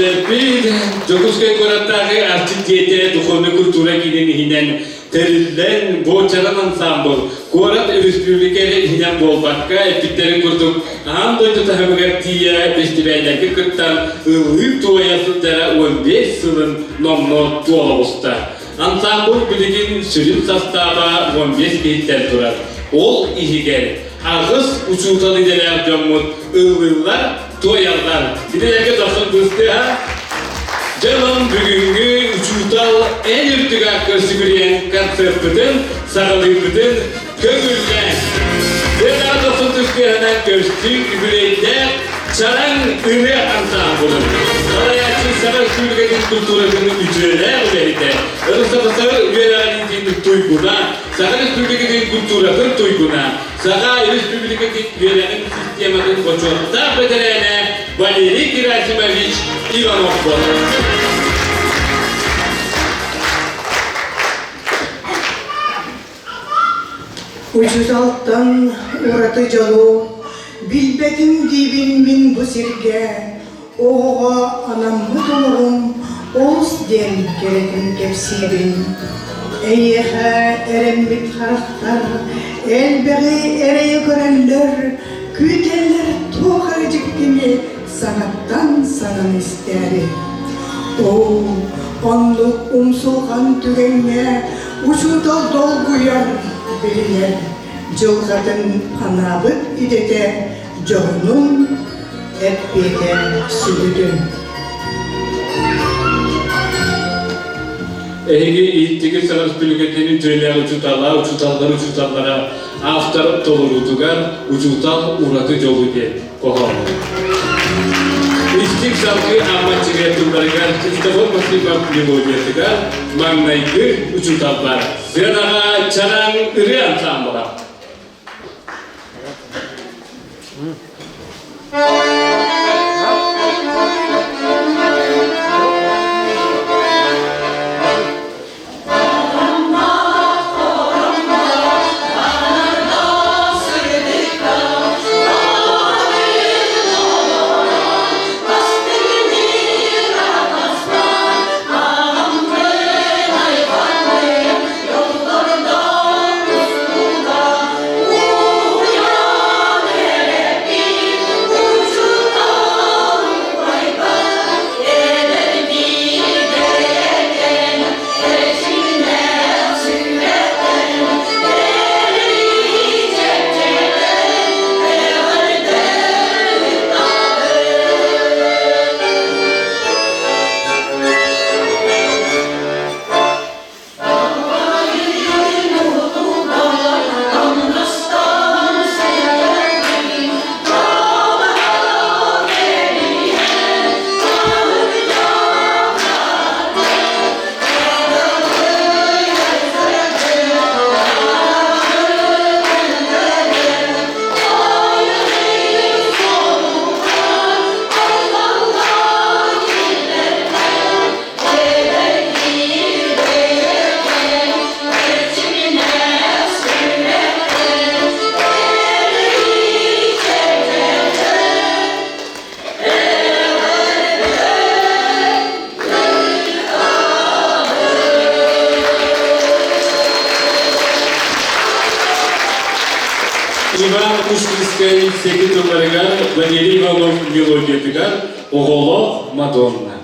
Көрөөччүлэрбит Дьокуускай куораттааҕы Арчы дьиэтэ духовнай культура киинин иһинэн тэриллэн Буочаран ансаамбыл куорат өрөспүүбүлүкэ эрэ иһинэн буолбакка, эппиттэрин курдук аан дойду таһымыгар тиийэ бэстибээллэргэ кыттан ыллыы-туойа сылдьара 15 сылын номнуо туола оҕуста. Ансаамбыл билигин сүрүн састааба 15 киһиттэн турар. Ол иһигэр аҕыс учуутал идэлээх дьоммут ыллыыллар, туойаллар. Итилэргэ дохсун быстыа. Дьонум бүгүҥҥү учуутал эн үрдүгэр көрсүгүрүйэн концерппытын, саҕалыырбытын көҥүллээн. Дьэ дохсун түстүөһүнэн көрсүү үбүлүөйдээх Чараҥ ырыа ансаамбылын салайааччы Саха Республикатын культуратын үтүөлээх үлэһитэ, РСФСР үөрэҕириитин туйгуна, Саха Республикатын культуратын туйгуна, Саха Республикатын үөрэҕин систематын бочуоттаах бэтэрээнэ Валерий Герасимович Иванов буолар. Учууталтан ураты дьолу билбэтим диибин мин бу сиргэ, оҕоҕо анаммыт олоҕум олус диэн кэрэтин кэпсиибин. Эйиэхэ эрэммит харахтар элбэҕи эрэйэ көрөллөр, күүтэллэр туох эрэ дьиктини саҥаттан саҥаны истээри. Оо, оннук умсулҕан түгэҥҥэ учуутал долгуйар, билинэр, дьылҕатын анаабыт идэтэ дьоһунун эппиэтэ сүгүтүн. Эһиги ииттигит Саха Республикатын үтүөлээх учуутала, учууталлар учууталлара автор толоруутугар учуутал ураты дьолу диэн хоһоону. Истик салгыы Аммаччыга тылларыгар Христофор Максимов мелодиятыгар маҥнайгы учууталлар сыанаҕа чараҥ ырыа ансаамбыла. Иван Пушкинскай сэки тылларыгар Валерий Иванов мелодиятыгар «Оҕолоох Мадонна».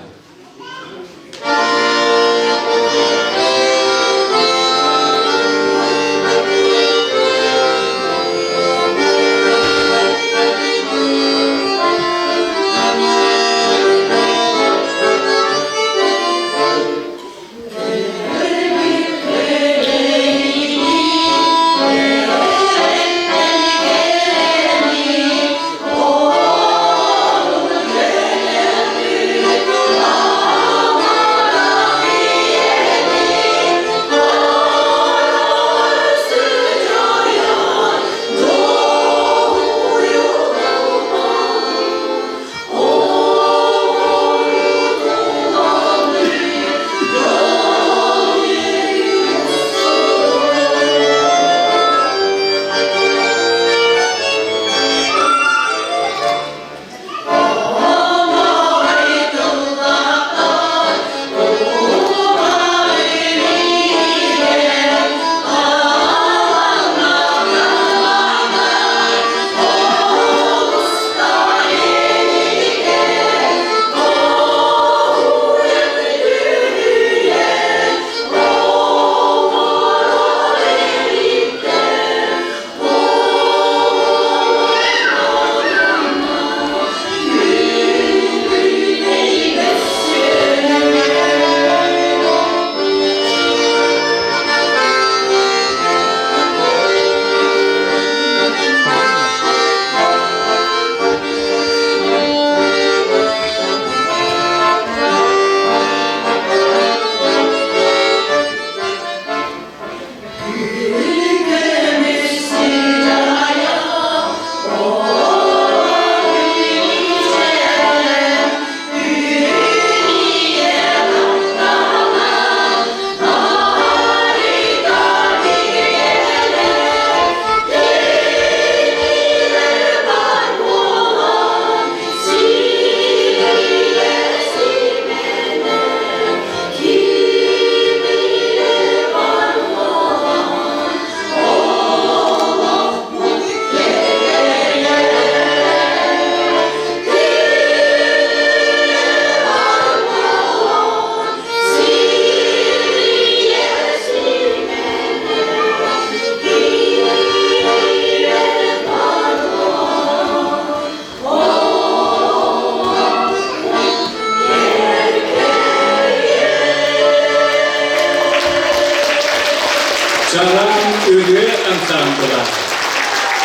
ансаамбыла.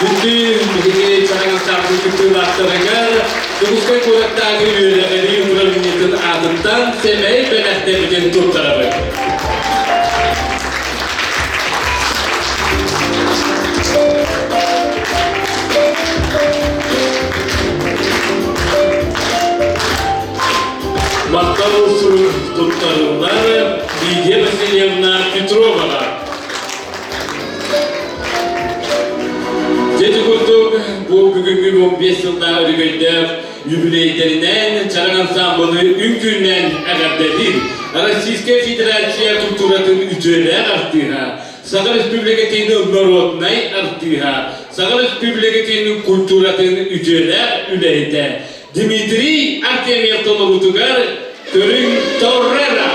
Бүтүн биһиги Чараҥ ансаамбыл кыттыылаахтарыгар Дьокуускай куораттааҕы үөрэҕирии управлениетын аатыттан сэмэй бэлэхтэрбитин туттарабыт. Махтал сурук туттарыллар Лидия Васильевна Петроваҕа. Дьэ курдук, бу бүгүҥҥү 15 сыллаах өрөгөйдөөх юбилейдэринэн Чараҥ ансаамбылы үҥкүүнэн эҕэрдэлиир Российскай Федерация культуратын үтүөлээх артыыһа, Саха Республикатын норуодунай артыыһа, Саха Республикатын культуратын үтүөлээх үлэһитэ Дмитрий Артемьев толоруутугар Көрүҥ Торрера.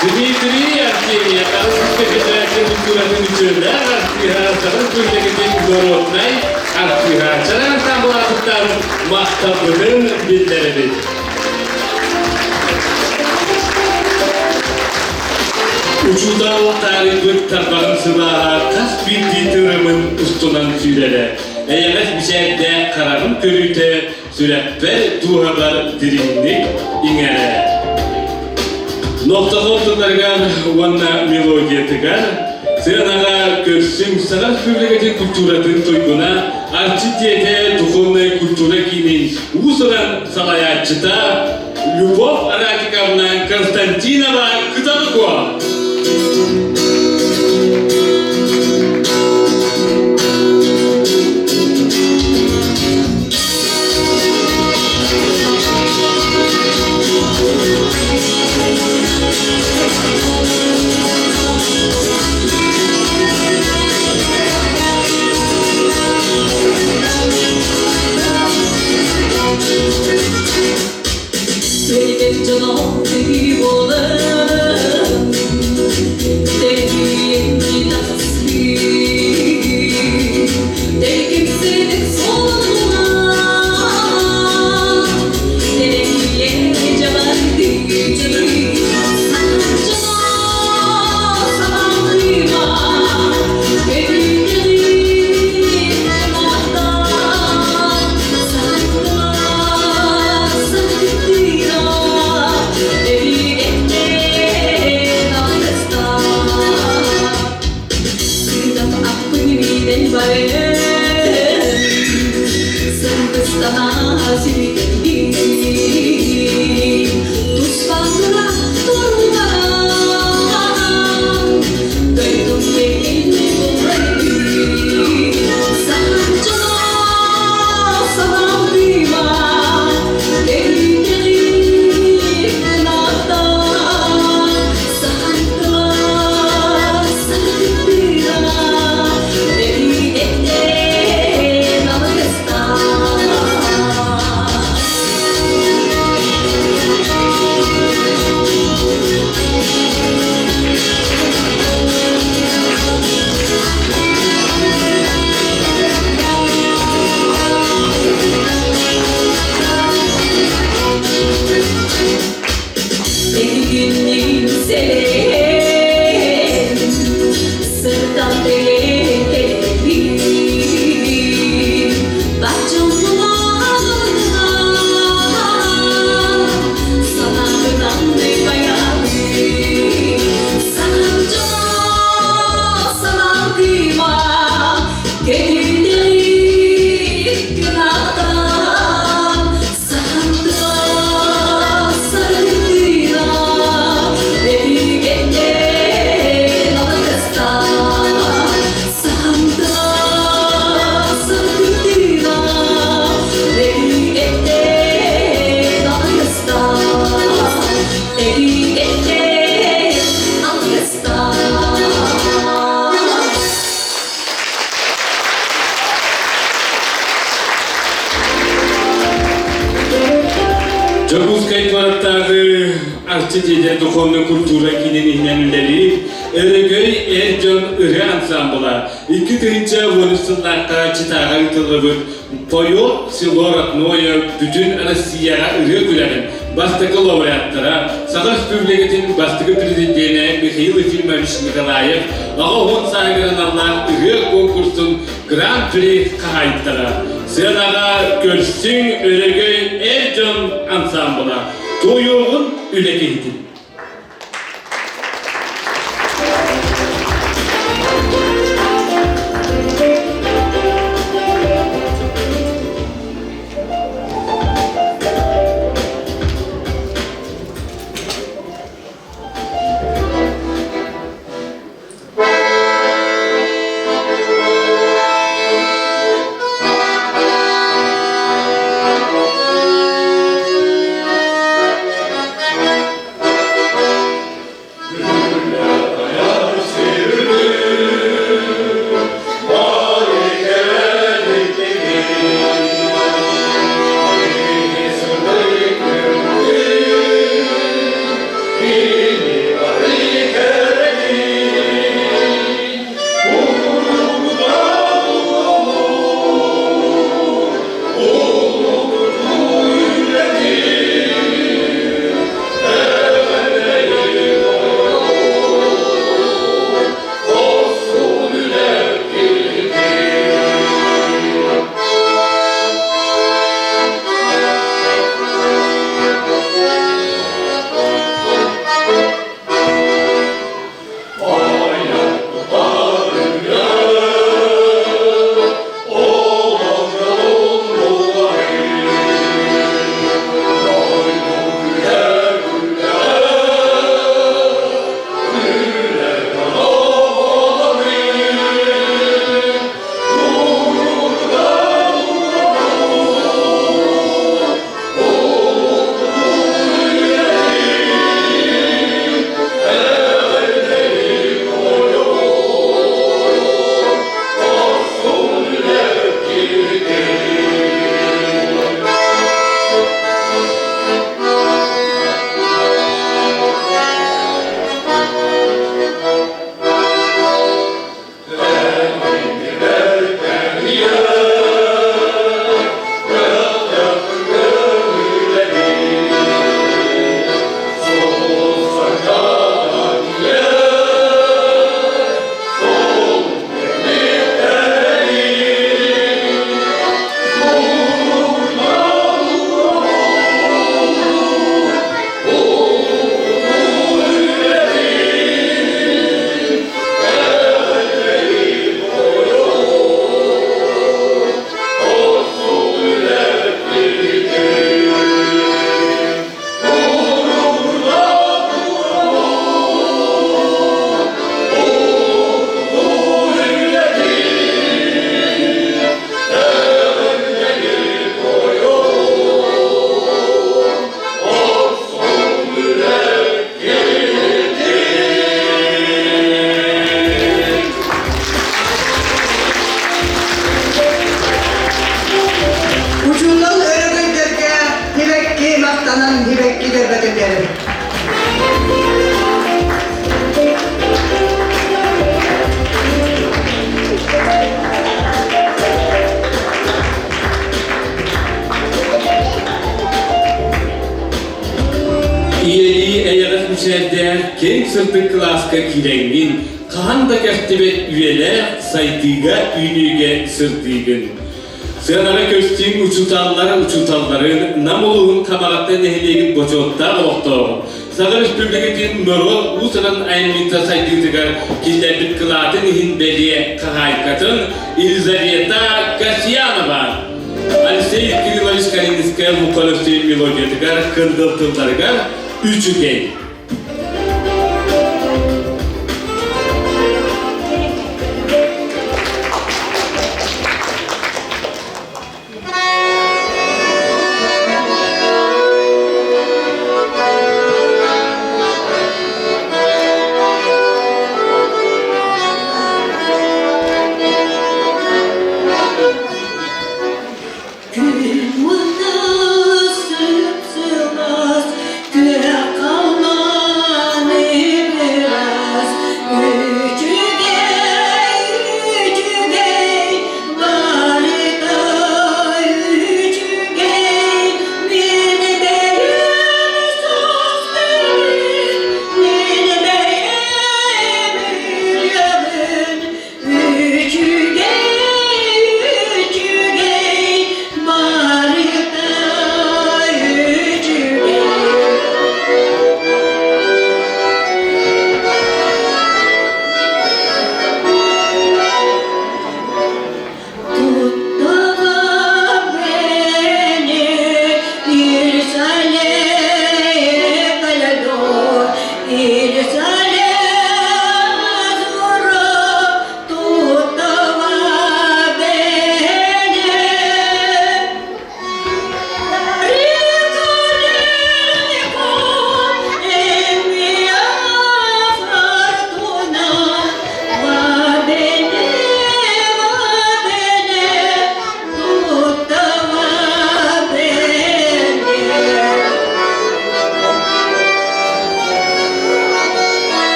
Дмитрий Артемьев, Российская Федерация культуратын үтүөлээх артыыһа, Саха Республикатын норуодунай артыыһа, Чараҥ ансаамбылаахыттан махталбытын биллэрэбит. Учуутал таарыйбыт тарбаҕын сылааһа хас биирдии тыырымын устунан сүүрэрэ. Эйэҕэс мичээрдээх хараҕын көрүүтэ сүрэхпэр, дууһабар дириҥник иҥэрэ. Нохтохор тылларыгар уонна мелодиятыгар сыанаҕа көрсүҥ Саха Республикатын культуратын туйгуна Арчы дьиэтэ духовнай культура киинин уус-уран салайааччыта Любовь Радиковна Константинова Кыталыкова. Söyle canım olalım Арчы дьиэтэ духовнай культура киинин иһинэн үлэлиир Өрөгөй эр дьон ырыа ансаамбыла 2013 сыллаахха Читаҕа ыытыллыбыт Поет село родное бүтүн Россияҕа ырыа күрэҕин бастакы лауреаттара, Саха Республикатын бастакы президенэ Михаил Ефимович Николаев 80 сааһыгар аналлаах ырыа конкурсун Гран-при хаһаайыттара. Сыанаҕа көрсүҥ өрөгөй эр дьон ансаамбыла туойуоҕун үлэ киһитин. Учуутал өрөгөйдөргө тибэкки махтанан тибэкки дөрбөтүллэр. Ийэлии эйэҕэс мичээрдээх киэҥ сырдык кылааска киирэҥҥин, хаһан да кэхтибэт үйэлээх сайдыыга үүнүүгэ сырдыыгын. Сыанаҕа көстүүм учууталлара учууталларын Нам улууһун Хамаҕатта нэһилиэгин бочуоттаах олохтооҕун, Саха Республикатын норуот уус-уран айымньыта сайдыытыгар киллэрбит кылаатын иһин бэлиэ хаһаайкатын Елизавета Касьянова Алексей Кириллович Калининскай Лукановский мелодиятыгар кындыл тылларыгар үчүгэй. Күн уота сып-сылаас, күөх халлаан.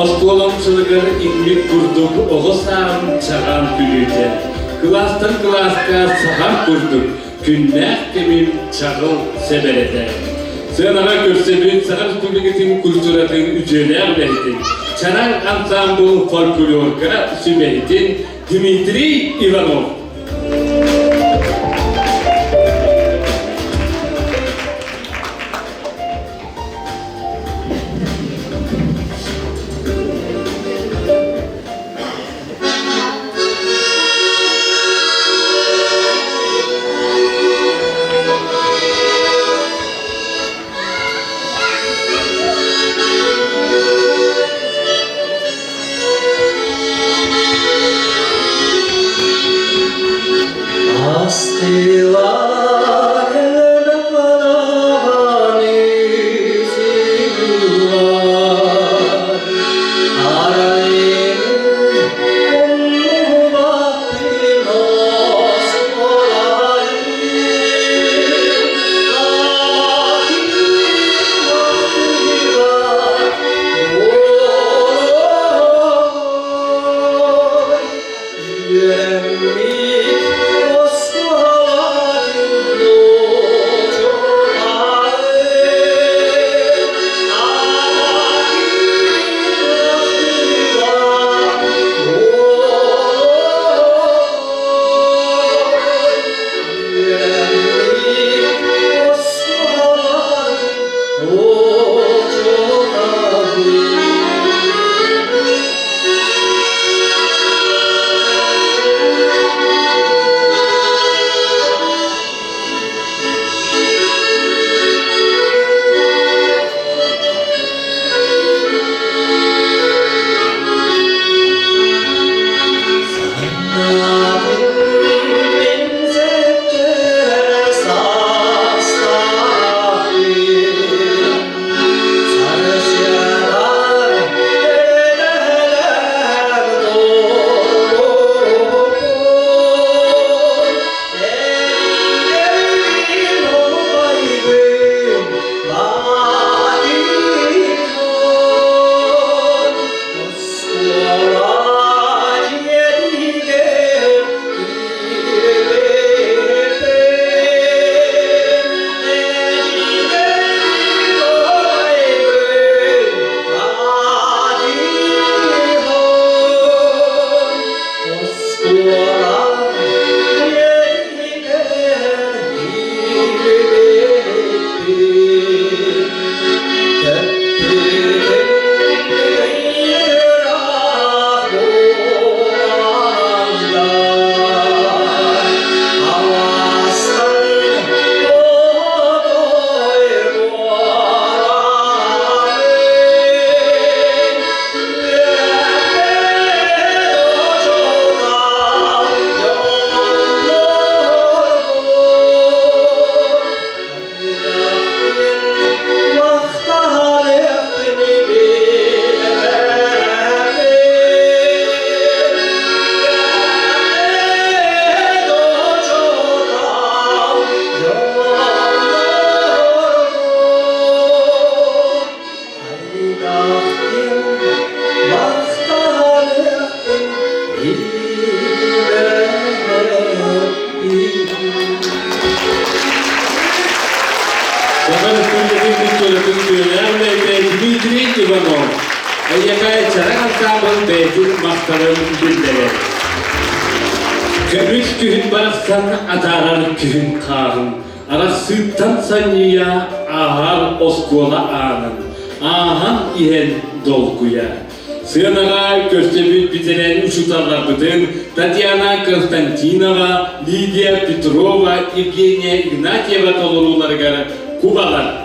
Оскуолам сылыгар иҥмит курдук оҕо сааһым чаҕаан күлүүтэ, кылаастан кылааска саһар курдук күннээх кэмим чаҕыл сэбэрэтэ. Сыанаҕа көрсөбүт Саха Республикатын культуратын үтүөлээх үлэһитин, Чараҥ ансаамбыл фольклорга сүбэһитин Дмитрий Иванов. Астылар Саха Республикатын культуратын үтүөлээх үлэһитэ Дмитрий Иванов эйиэхэ чараҥ ансаамбыл бэйэтин махталын биллэрэр. Көмүс күһүн барахсан атаарар күһүн хааһын, арахсыыттан санньыйа ааһар оскуола аанын, ааһан иһэн долгуйа. Сыанаҕа көрсөбүт бүтэрэн учууталларбытын Татьяна Константинова, Лидия Петрова, Евгения Игнатьева толорууларыгар кубалар. Кутана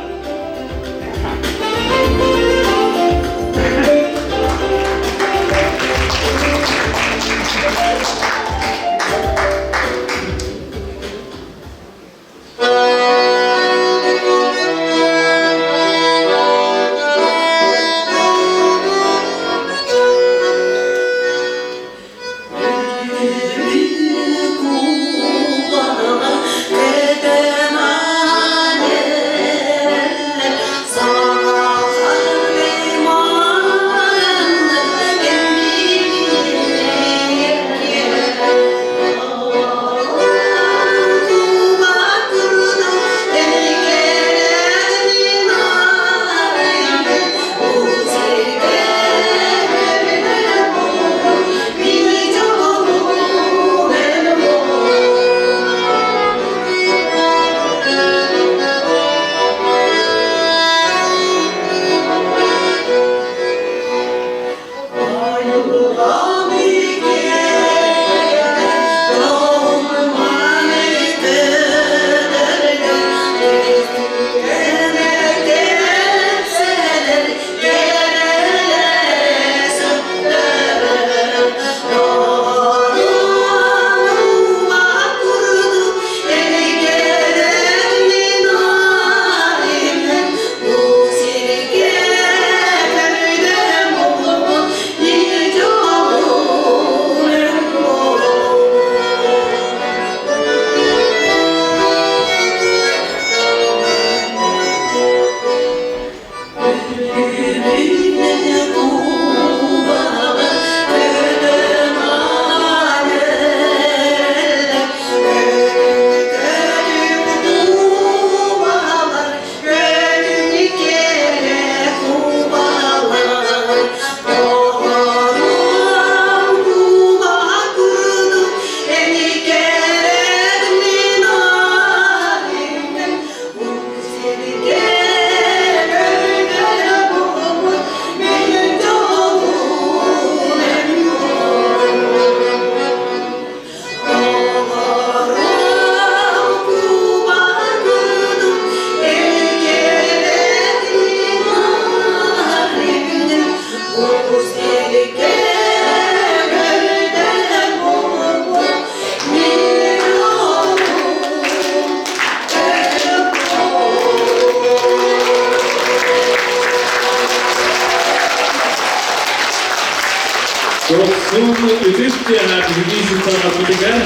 Дохсун ытыс тыаһа биһиги сылтаҕарбытыгар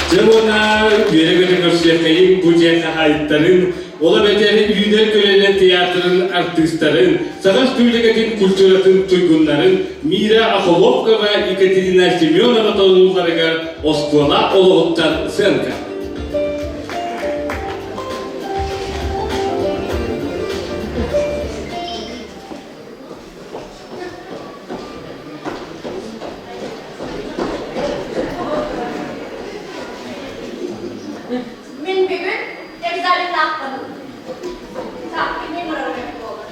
Дьэ уонна үөрэ-көтө көрсүөххэйиҥ бу дьиэ хаһаайыттарын, ол эбэтэр үүнэр көлүөнэ театрын артыыстарын, Саха Республикатын культуратын туйгуннарын Мира Охоловкова, Екатерина Семенова толорууларыгар оскуола олоҕуттан сыанка. Мин бүгүн экзаменнаахпын. Так, кимнин барарым буолар.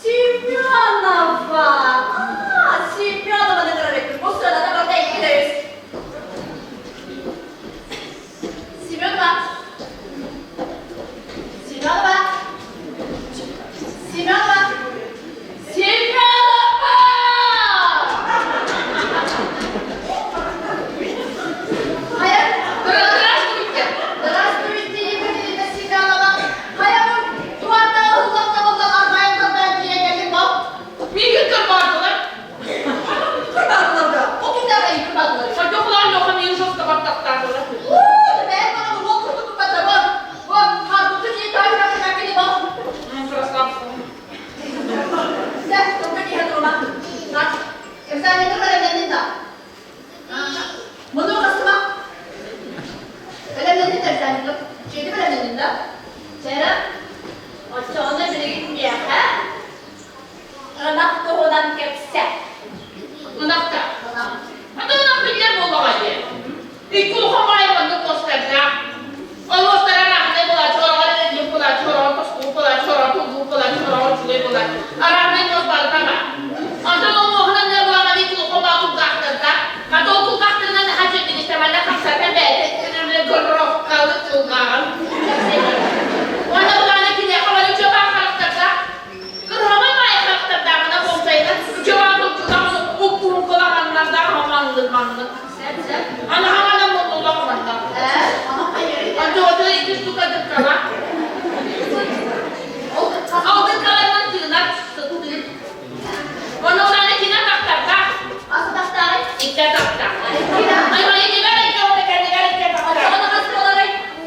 Семенова! А, Семенованы көрөр эбиппин. Бу сыаната барыта икки да үс. Семенова! Семенова! Семенова! Семенова! Хайа, здравствуйте! Здравствуйте, Екатерина Семенова! Хайа, бу туорта ыһыллан-табыллан арбайан-тарбайан тиийэн кэллиҥ бу? Миигин кырбаатылар. Кырбаатылар да? Ол кимнээх эйигин кырбаатылар? Сойдохулаан Леха миигин жестко баттахтаатылар. Уу, бэйэм баҕа уол курдук туппатабын. Бу, харбытын иһин таһыгар кини бу. Красавцы. Дьэ, тылга тиһэ турума. Экзамены бэлэмнэннин да? Муну хасыма. Бэлэмнэннин да экзамены? Чиэти бэлэмнэннин да? Чээрэ, оччоҕуна билигин миэхэ ынах туһунан кэпсэ. Ынахта. Ата ынах биллэр буоллаҕа дии. Икки улахан баайы маннык муостардаах. Ол муостара араахынай буолааччы, хороҕор эрэллик буолааччы, хороҕор тостуу буолааччы, хороҕор туллуук буолааччы, хороҕор үчүгэй буолааччы. Араахынай муос барыта баар. Онтон ол муоһунан нөр буолаҕа икки улахан баҕа кулгаахтардаах. Хата ол кулгаахтарынан наһаа үчүгэйдик истэмэннэ хамсатан бэйэтэ горовкалы кулгааҕын. Уонна булаана киниэхэ бары үчүгэй харахтардаах. Кырһамай баайы харахтардааҕына буолсайынан үчүгэй кулгааҕын уккуһуккалаҕаннардаах маннык маннык. Аны хаҥана муннуллах манна. Антоҕотугар икки штука дыккала. Ол дыккаларынан тыынар, сыттыыр. Онно улаана кина тахтардаах. Икки атахтаах. Аймайытыгар икки уонна кэннигэр икки атахтаах.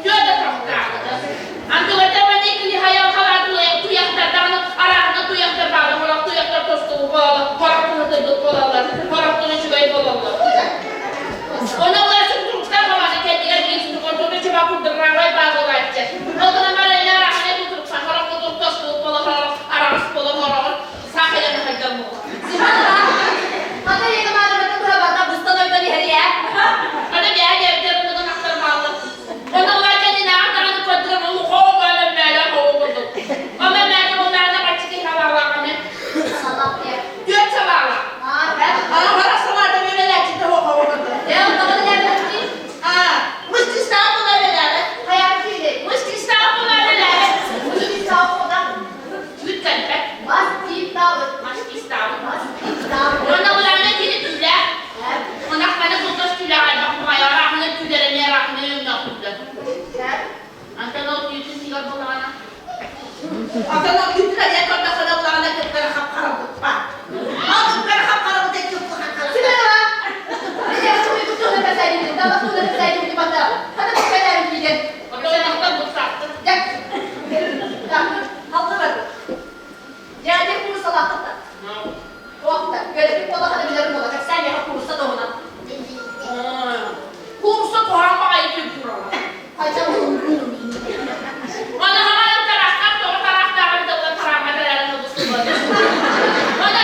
Түөрт атахтаах. Антыгата маннык кили хайал халаатылайан туйахтардаҕына арааһына туйахтар баалы хорох туйахтар тостуу буолаллар, хорох туһатыйбыт буолаллар, хорохтун үчүгэй буолаллар. Оны уларсык туруктар хаманы кэннигэр биир сутукортуну чуба курдурраабай баа буолааччы. Ол гынан баран арааһына тутуруксан хорох кутурук тостуу буола хорох араҕас буола хороҕор саах элэн хайдан буолар. Аны бэйэ дэрдэр мунун ахтар бааллар. Оны уларга динааҕа даҕаны көрдөрөн улухоо баала бэйэ хоҕу курдук. Ома мээнэ улаана баччыки хабаалаҕаны. Түөрт сабаала. Ана салаата үөрэнээччитэ хоҕу курдук. Түт кэлбэт. Мастистаабыт. Уонна улаана кини түүлээх. Ынахтаны кылгас түүлээх элбэх баҕайы араахыны түүлэрэ эмиэ араахыны өҥнөөх түүлэр. Антон ол түүтүн сиигэр буоллаҕына Антон ол түүтүн эмиэ көрдөххүнэ улаҕана кыттара хап-хара буппат. Ол кыттара хап-хара бут икки хап-хара. Оттон ынахтар бутсаахтар. Куурусса куһаҕан баҕайы фигуралар. Аны хаҥанан тараахтаах тоҕо тараахтааҕын да уон тарааммат эрээри ылбыс буолар. Аны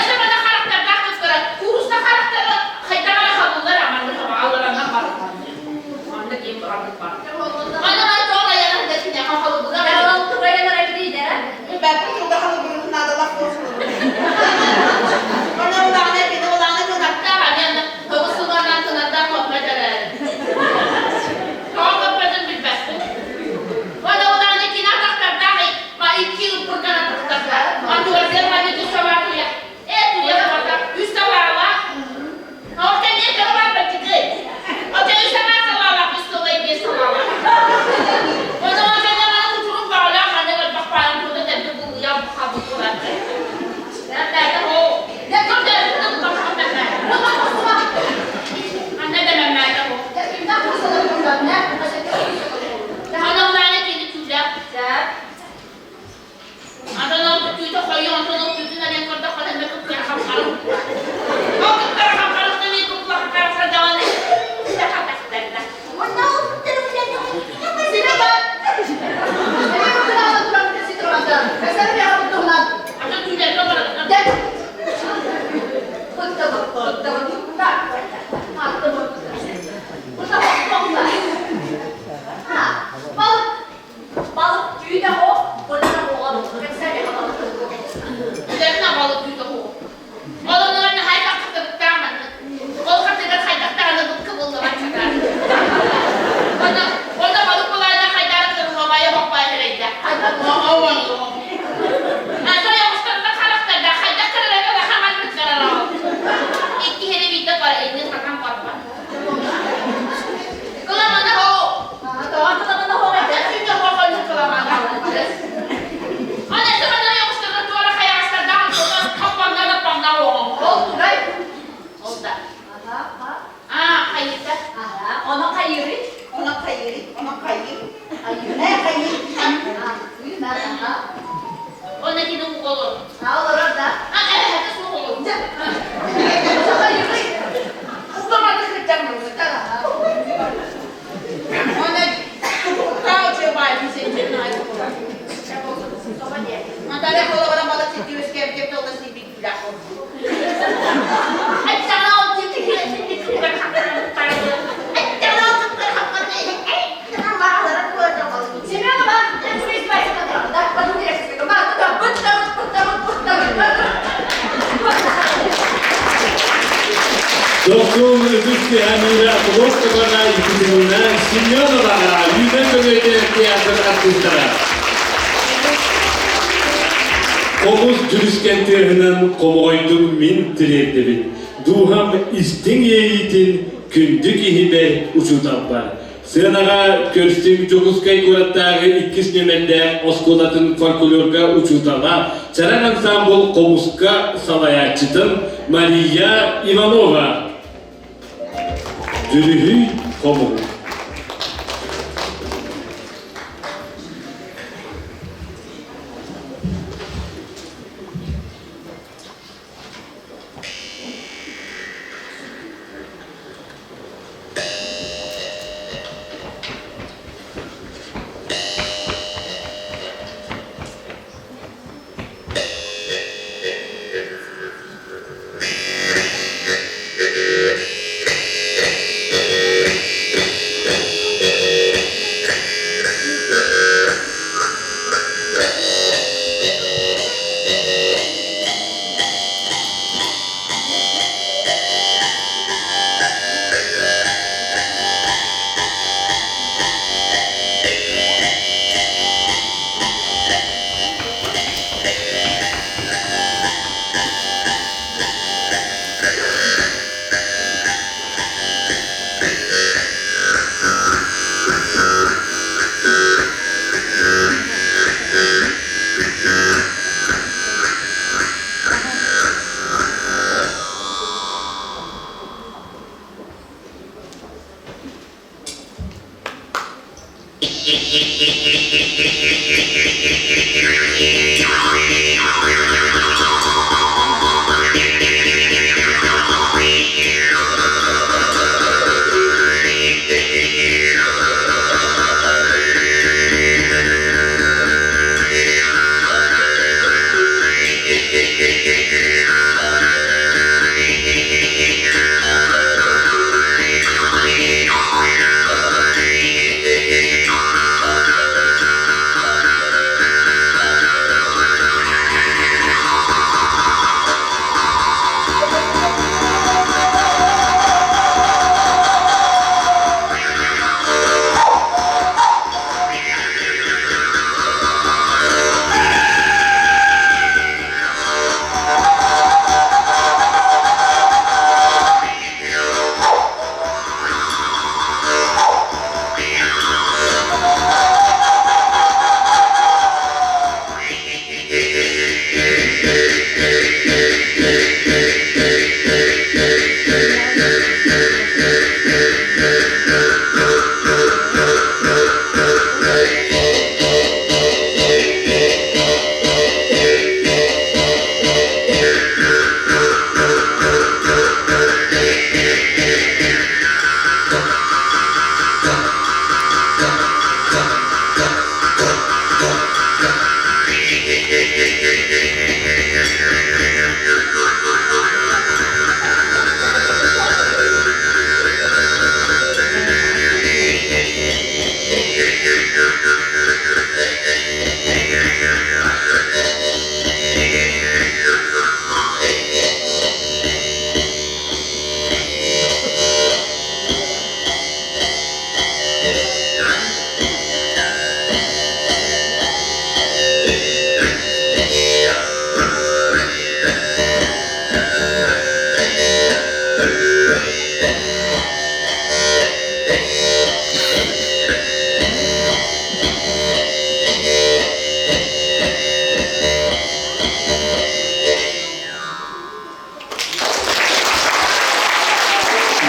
Дохсун ытыс тыаһа Хлопковаҕа Екатерина Семеноваҕа Үүнэр көлүөнэ театр артыыстара. Хомус дьүрүскэн тыаһынан хомоҕойдук мин тириэрдэбин. Дууһам истиҥ иэйиитин күндү киһибэр учууталбар. Сыанаҕа көрсүҥ Дьокуускай куораттааҕы иккис нүөмэрдээх оскуолатын фольклорга учуутала, Чараҥ ансаамбыл хомуска салайааччытын Мария Иванова. Дьүрүһүй хомуһу.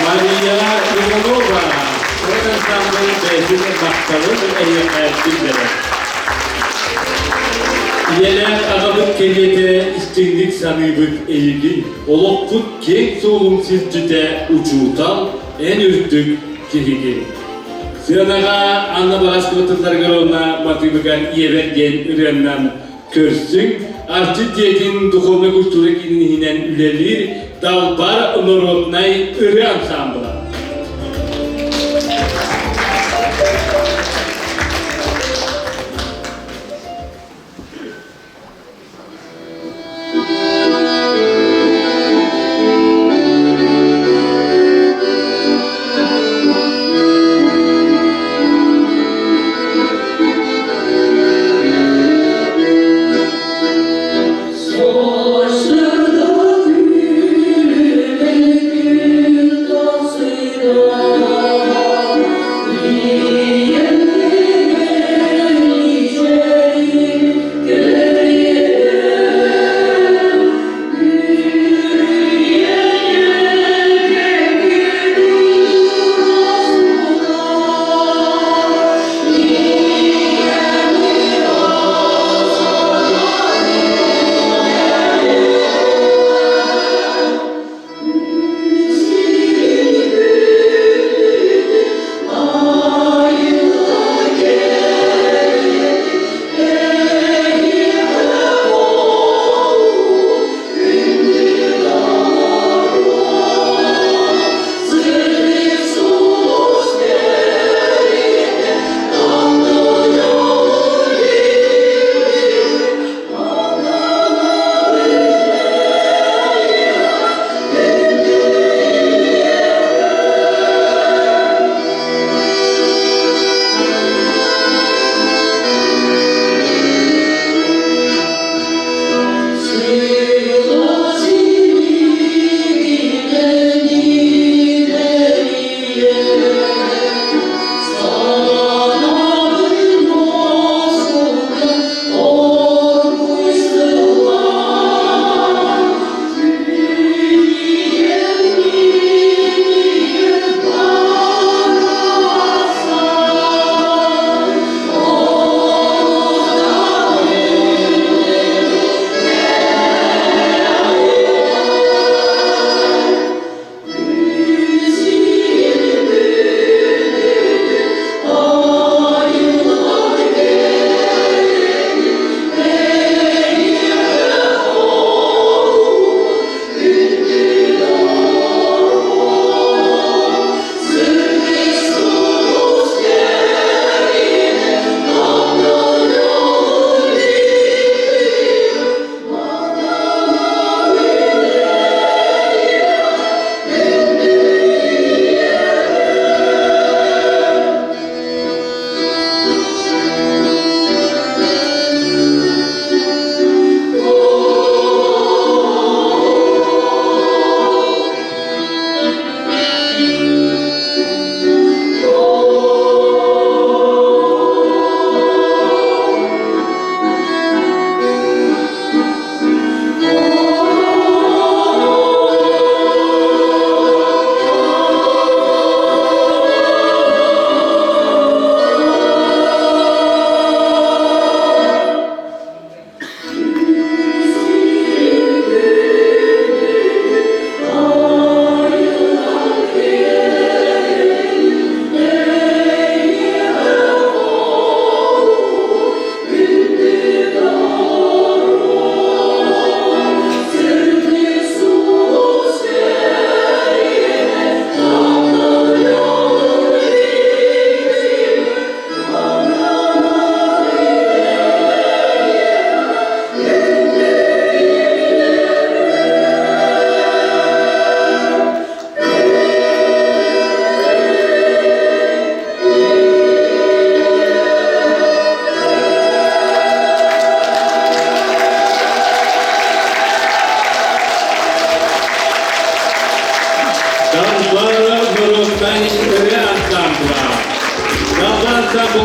Мария Иванова, Чараҥ ансаамбыл бэйэтин махталын эйиэхэ биллэрэр. Ийэлээх аҕабыт кэриэтэ истиҥник саныыбыт эйигин, олохпут киэҥ суолун сирдьитэ учуутал, эн үрдүк киһигин. Сыанаҕа Анна Барашкова тылларыгар уонна матыыбыгар ийэбэр диэн ырыаннан көрсүҥ, Арчы дьиэтин духовнай культура киинин иһинэн үлэлиир Далбар норуодунай ырыа ансаамбыла.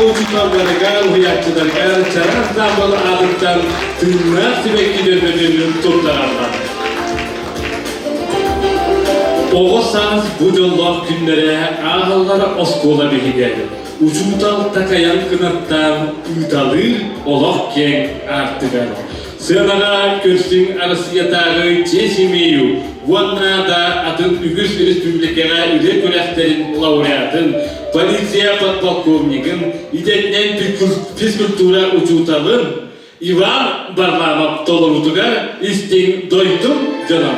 учууталларыгар, уһуйааччыларыгар чараас ансаамбыл аатыттан тыыннаах сибэкки дөрбөтүн туттараллар. Оҕо саас бу дьоллоох күннэрэ ааҕаллара оскуола биһигэр. Учуутал такайан кынаттаан ыыталыыр олох киэҥ аартыгар. Сыанаҕа көрсүҥ Арассыыйатааҕы честь имею уонна да атын үгүс республикаҕа үлэ күрэхтэрин лауреатын, полиция подполковнигын, идэтинэн физкультура учууталын Иван Варламов толоруутугар истиҥ дойдум дьоно.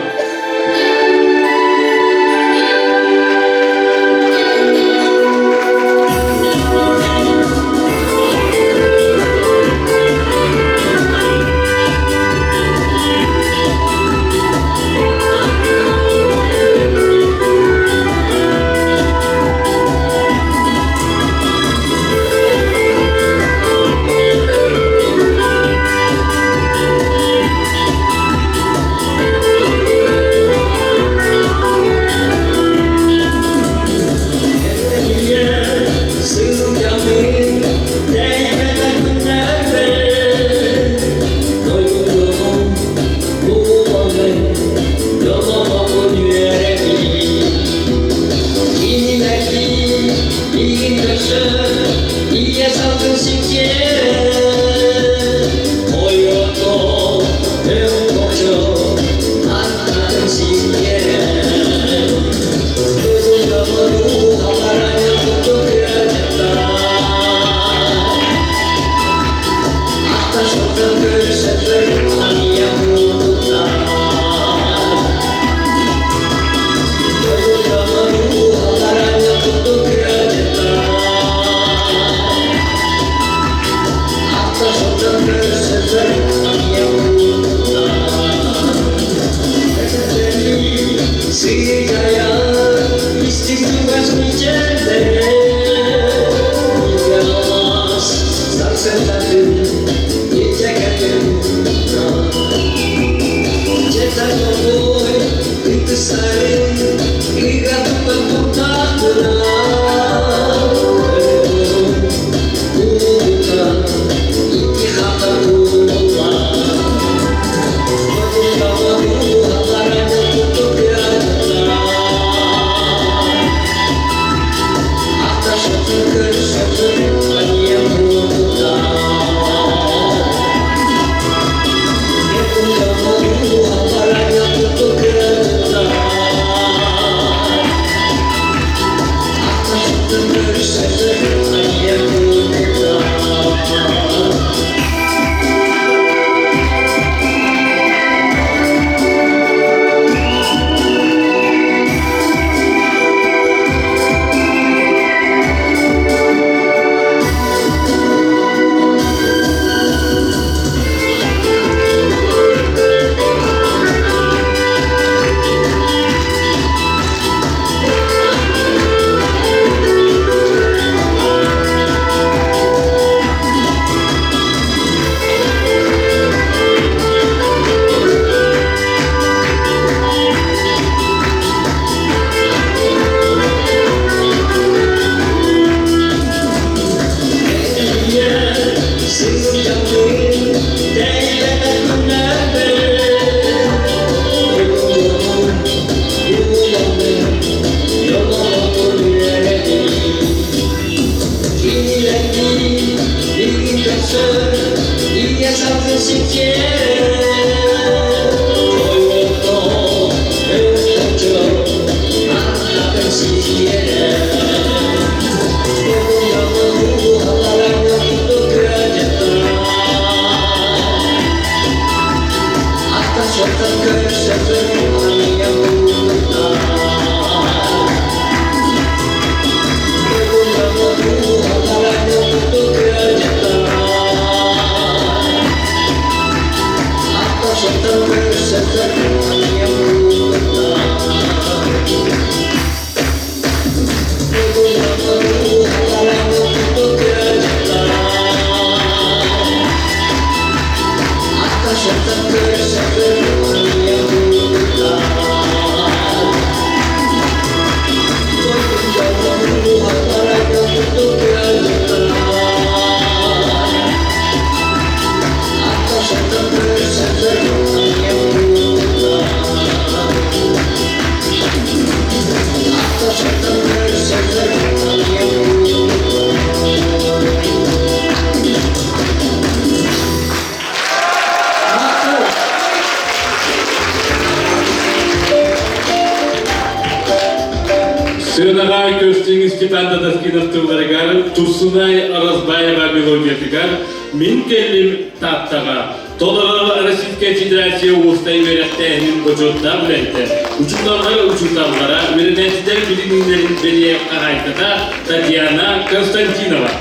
Сыанаҕа көстүҥ Степан Дадаскинов тылларыгар, Турсунай Аразбаева мелодиятыгар «Мин кэллим Тааттаҕа» толорор Российская Федерация уопсай үөрэхтээһинин бочуоттаах үлэһитэ, учууталлар учууталлара, үөрэнээччилэр билиниилэрин бэлиэ хаһаайката Татьяна Константинова.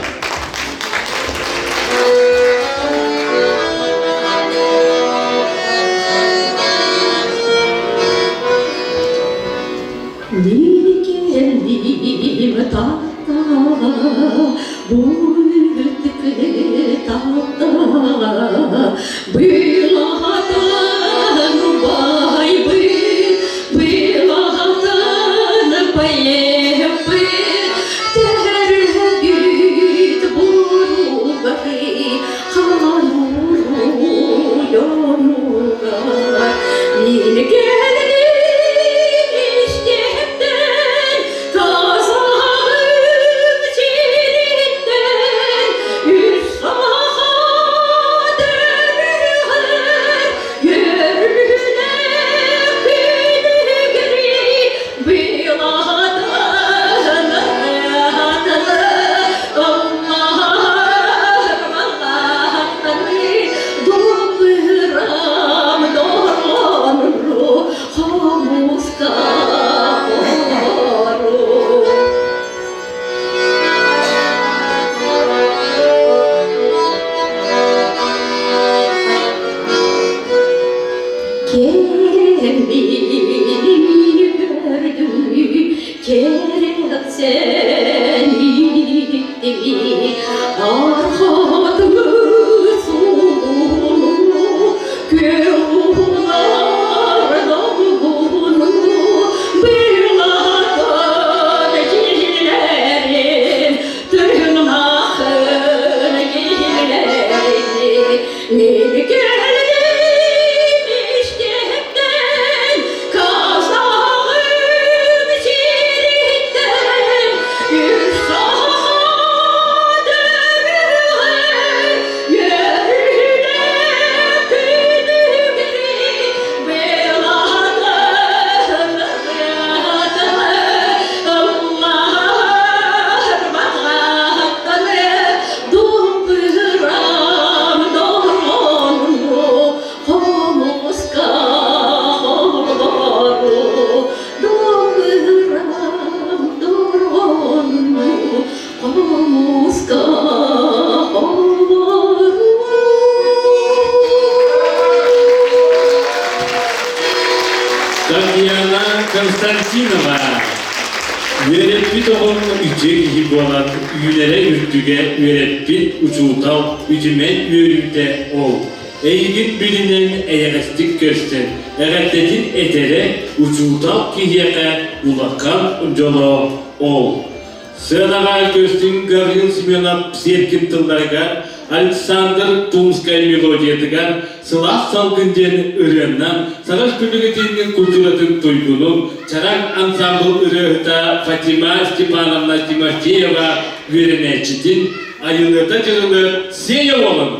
Мин Тааттаҕа, бу үрдүк Тааттаҕа, Былаатан убайбыт, былаатан поэппыт, Төрөөбүт буругары хаан уруйонугар Мин кэллим истиэптэн, казаҕым сириттэн, үс саха төрүҕэр үөрүүлээх күнүгүрү былаатан Думырам доронру хомуска хору. Керемini gördüm, kerem seni Архатымы сулуну, Күллар долгуну, Былатан килерим, Тырнахын килерим. Мин келдим иштептен, Казагым сириттен, Үс саха дөрүгөр, Үөрүнэ күнүгүрү, Былатым ырыатымы, Ыллаар баҕаттаны, Думбурам дорҕоону, Хомуска холбору, Думбурам дорҕоону, Хомуска холбору. Татьяна Константинова үөрэппит оҕом үтүө киһи буолан үүнэрэ үрдүгэ үөрэппит учуутал үтүмэн үөрүүтэ ол. Эйигин билинэн эйэҕэстик көрсөн, эҕэрдэтин этэрэ учуутал киһиэхэ улахан дьоло ол. Сыанаҕа көстүн Гаврил Семенов Серкин тылларыгар, Александр Тумскай мелодиятыгар «Сылаас салгын» диэн ырыаннан Саха Республикатын культуратын туйгунун Чараҥ ансаамбыл ырыаһыта Фатима Степановна Тимофеева үөрэнээччитин Айылыата дьырылы Сеня уолун.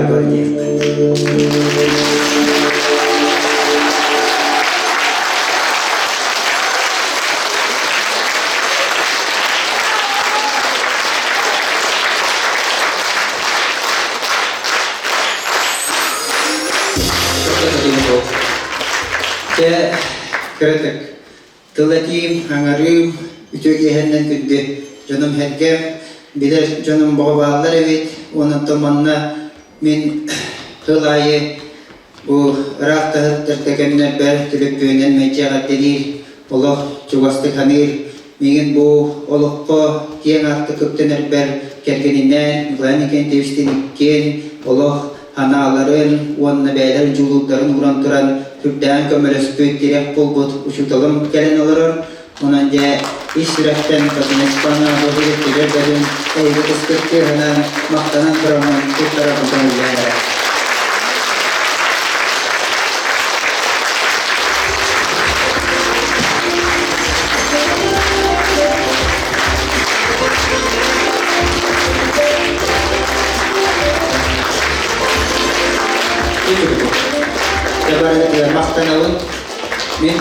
баар диэххэ. Дьэ, кыратык тыл этиим, аҥарыым, үтүө киэһэннэн күндү дьонум-сэргэм, билэр дьонум боҕо бааллар эбит. Онон манна мин тыл аайы бу ыраах таһыттарга кэмнэрбэр түлүппүөнэн мэлдьи эҕэрдэлиир, олох чугастык саныыр. Миигин бу олоххо киэҥ аартык үктэнэрбэр кэргэнинээн Николай Никентьевичтиин иккиэн олох санааларын уонна бэйэлэрин дьулуурдарын ууран туран сүрдээн көмөлөспүт, тирэх буолбут учууталым кэлэн олорор. Онон дьэ ис сүрэхтэн Татьяна Богуевтигэр бэлин эйгэ кыскыт кыыһынан махтанан тураммын туттарабын көҥүллээн эрэ. Барытыгар махтанабын. Мин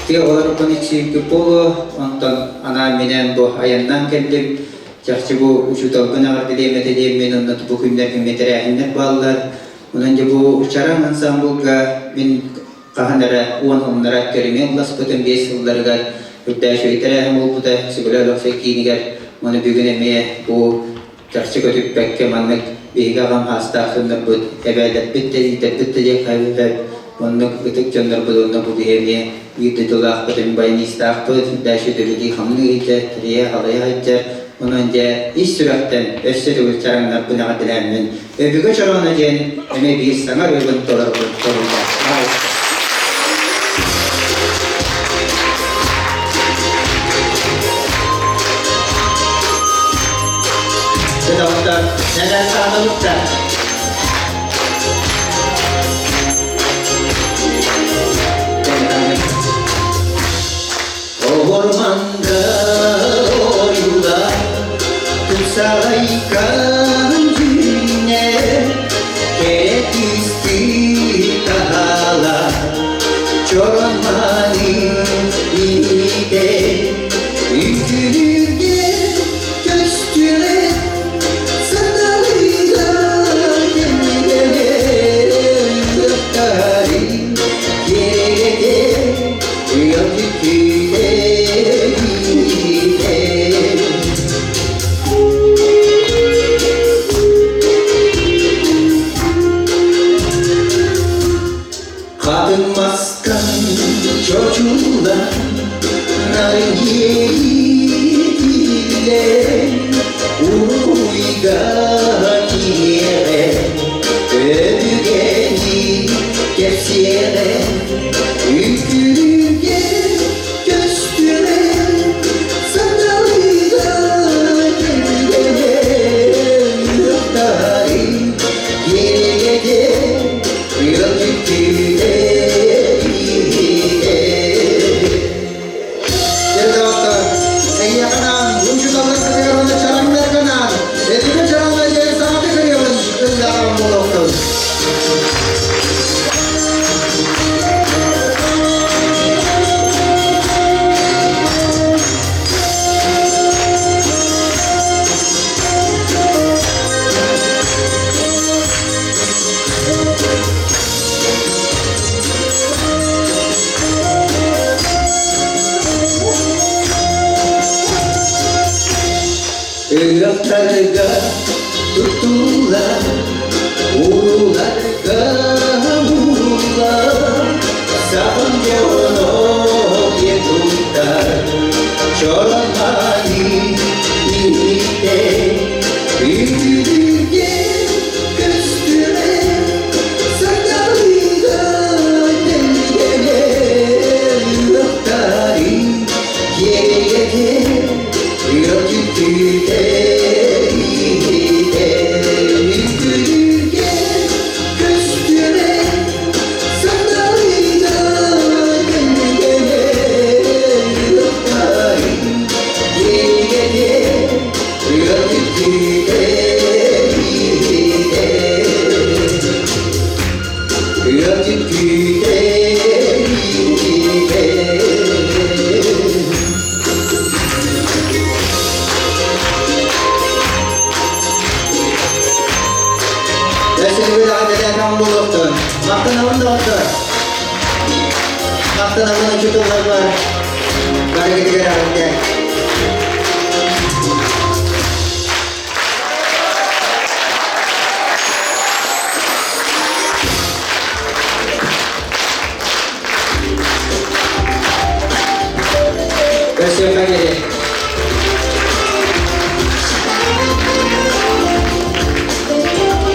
тыа олорбун иччииргэ буолуо, онтон анаан-минээн бу айаннаан кэллим. Чахчы бу учууталбын эҕэрдэлиэм этэ диэммин онно бу күннэргэ мэтэрээһиннэр бааллар. Онон дьэ бу Чараҥ ансаамбылга мин хаһан эрэ уон умнара кэриҥэ ылласпытым биэс сылларыгар үрдээччи тэрээһин буолбута Сүгүлэ Өлөксөй киинигэр. Ону бүгүн эмиэ бу чахчы көтүппэккэ маннык биһиги аҕам аастаах дьоннорбут, эбээлэрбит да, иитэрбит да диэххэ эбэтэр оннук ытык дьоннорбут уонна бу киһи эмиэ биир дойдулаахпыт, баянистаахпыт, дальше үлэлии-хамныы сылдьар, тэрийэ-халайа сылдьар. Онон дьэ ис сүрэхтэн өссө төгүл чараҥнарбын эҕэрдэлээммин Өбүгэ чорооно диэн эмиэ биир саҥа ырыабын толорбут толуйда. Доҕоттор, нэлээ сааталыкта. Орманда ойула тупсаҕайкан дьүннэ кэрэ түстүү таһаала чороманы иитэ үтүрүгэ көстүрэ саталыга кэмнэрэ киэрэтэ Хатын мастан чочулла нарыйиитиллэ уруйга киэҕэ өбүгэни кэпсиэҕэ Үтүрүгэ көстүмэ саталыга кэлгэнэ киэргэтэ ыалдьыттыыта Эйиэхэ учууталларгытыгар уонна чараҥнаргынаан этигэ чараҥҥа диэри саҥата көрүөҕүн ыллаҕан буолуохтун. Ыһыахтарга туттуллар, ууларга ууллар, саҕын дьоно киэн туттар, чорон иһитэ, үтүлүгэ көстүрэ, сардарыга тэлгэнэ, ыһыахтары киэргэтэ, Yeah. Эҕэрдэлээтэҕим буолуохтун. Махтанабын доҕоттор. Махтанабын учууталларбар. Барыгытыгар эҕэрдэ. Көрсүөххэ диэри.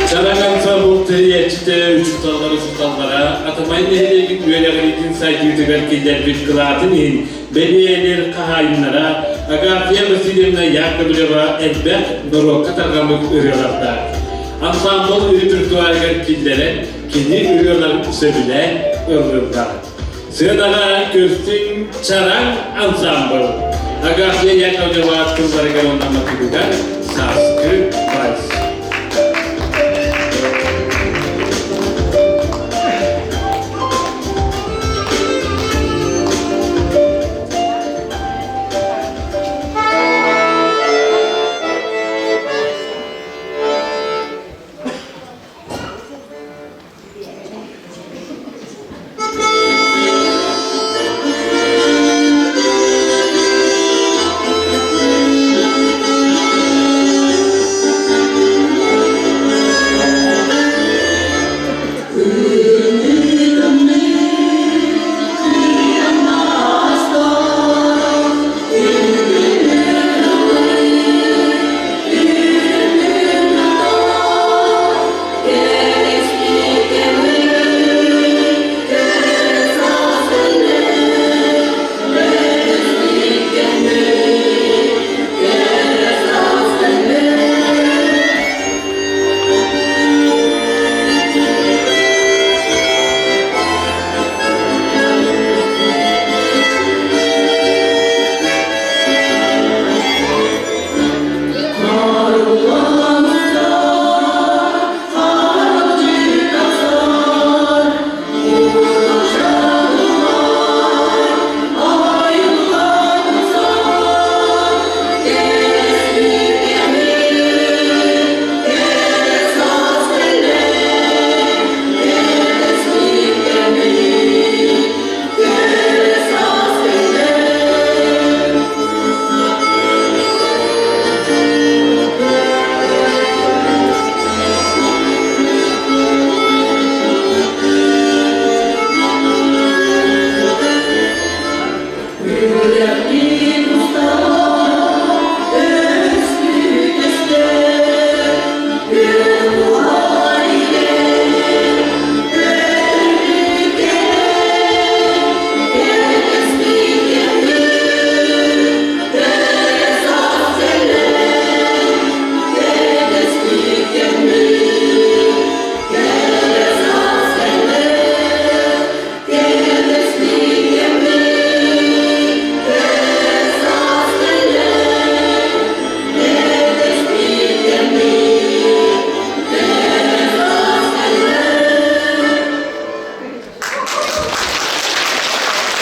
Чараҥ ансаамбыл тэрийээччитэ, учууталлар учууталлара Атамай нэһилиэгин үөрэҕириитин сайдыытыгар киллэрбит кылаатын иһин бэлиэлэр хаһаайыннара Агафья Васильевна Яковлева элбэх норуокка тарҕаммыт ырыалардаах. Ансаамбыл репертуарыгар киллэрэн, кини ырыаларын сөбүлээн ыллыыллар. Сыанаҕа көрсүҥ Чараҥ ансаамбыл Агафья Яковлева тылларыгар уонна матыыбыгар Сааскы вальс.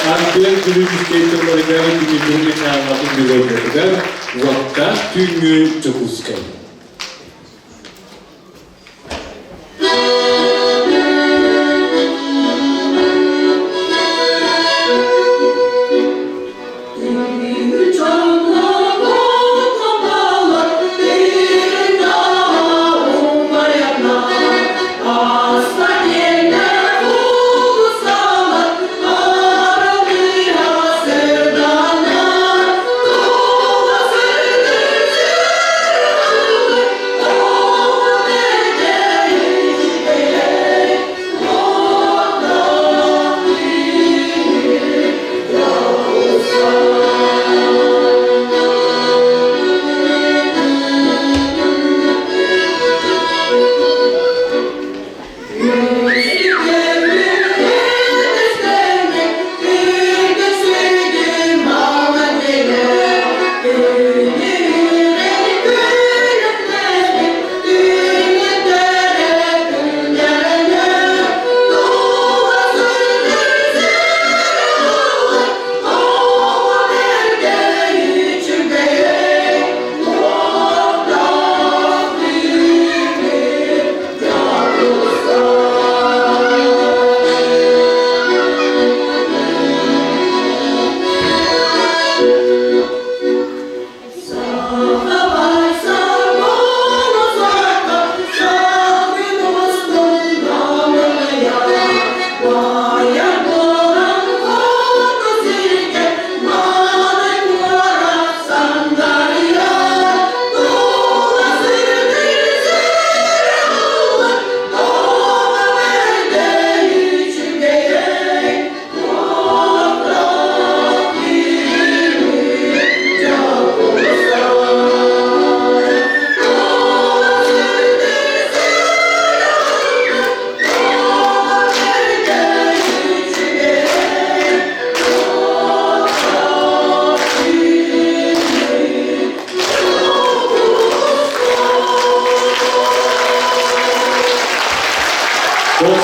Ардыан күлүүкүскэй тылларыгар Дмитрий Михайловын мелодиятыгар Уоттаах түүҥҥү Дьокуускай.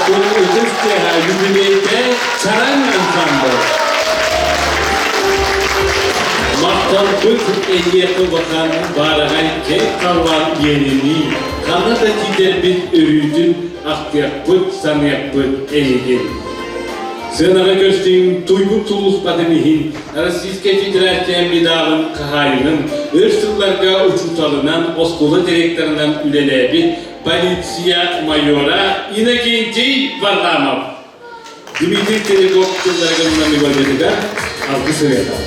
Дохсун ытыс тыаһа юбилейдээх Чараҥ ансамбл. Махталбыт эйиэхэ улахан баараҕай кэҥ халлаан иэнинии, ханна да тиийдэрбит өрүүтүн ахтыахпыт, саныахпыт эйигин. Сыанаҕа көрсүҥ туйгун сулууспатын иһин Российскай Федерация медалын хаһаайынын, өр сылларга учууталынан, оскуола директорынан үлэлээбит полиция майора Иннокентий Варламов. Дмитрий Терегов тылларыгар мелодиятыгар алгыс ырыата.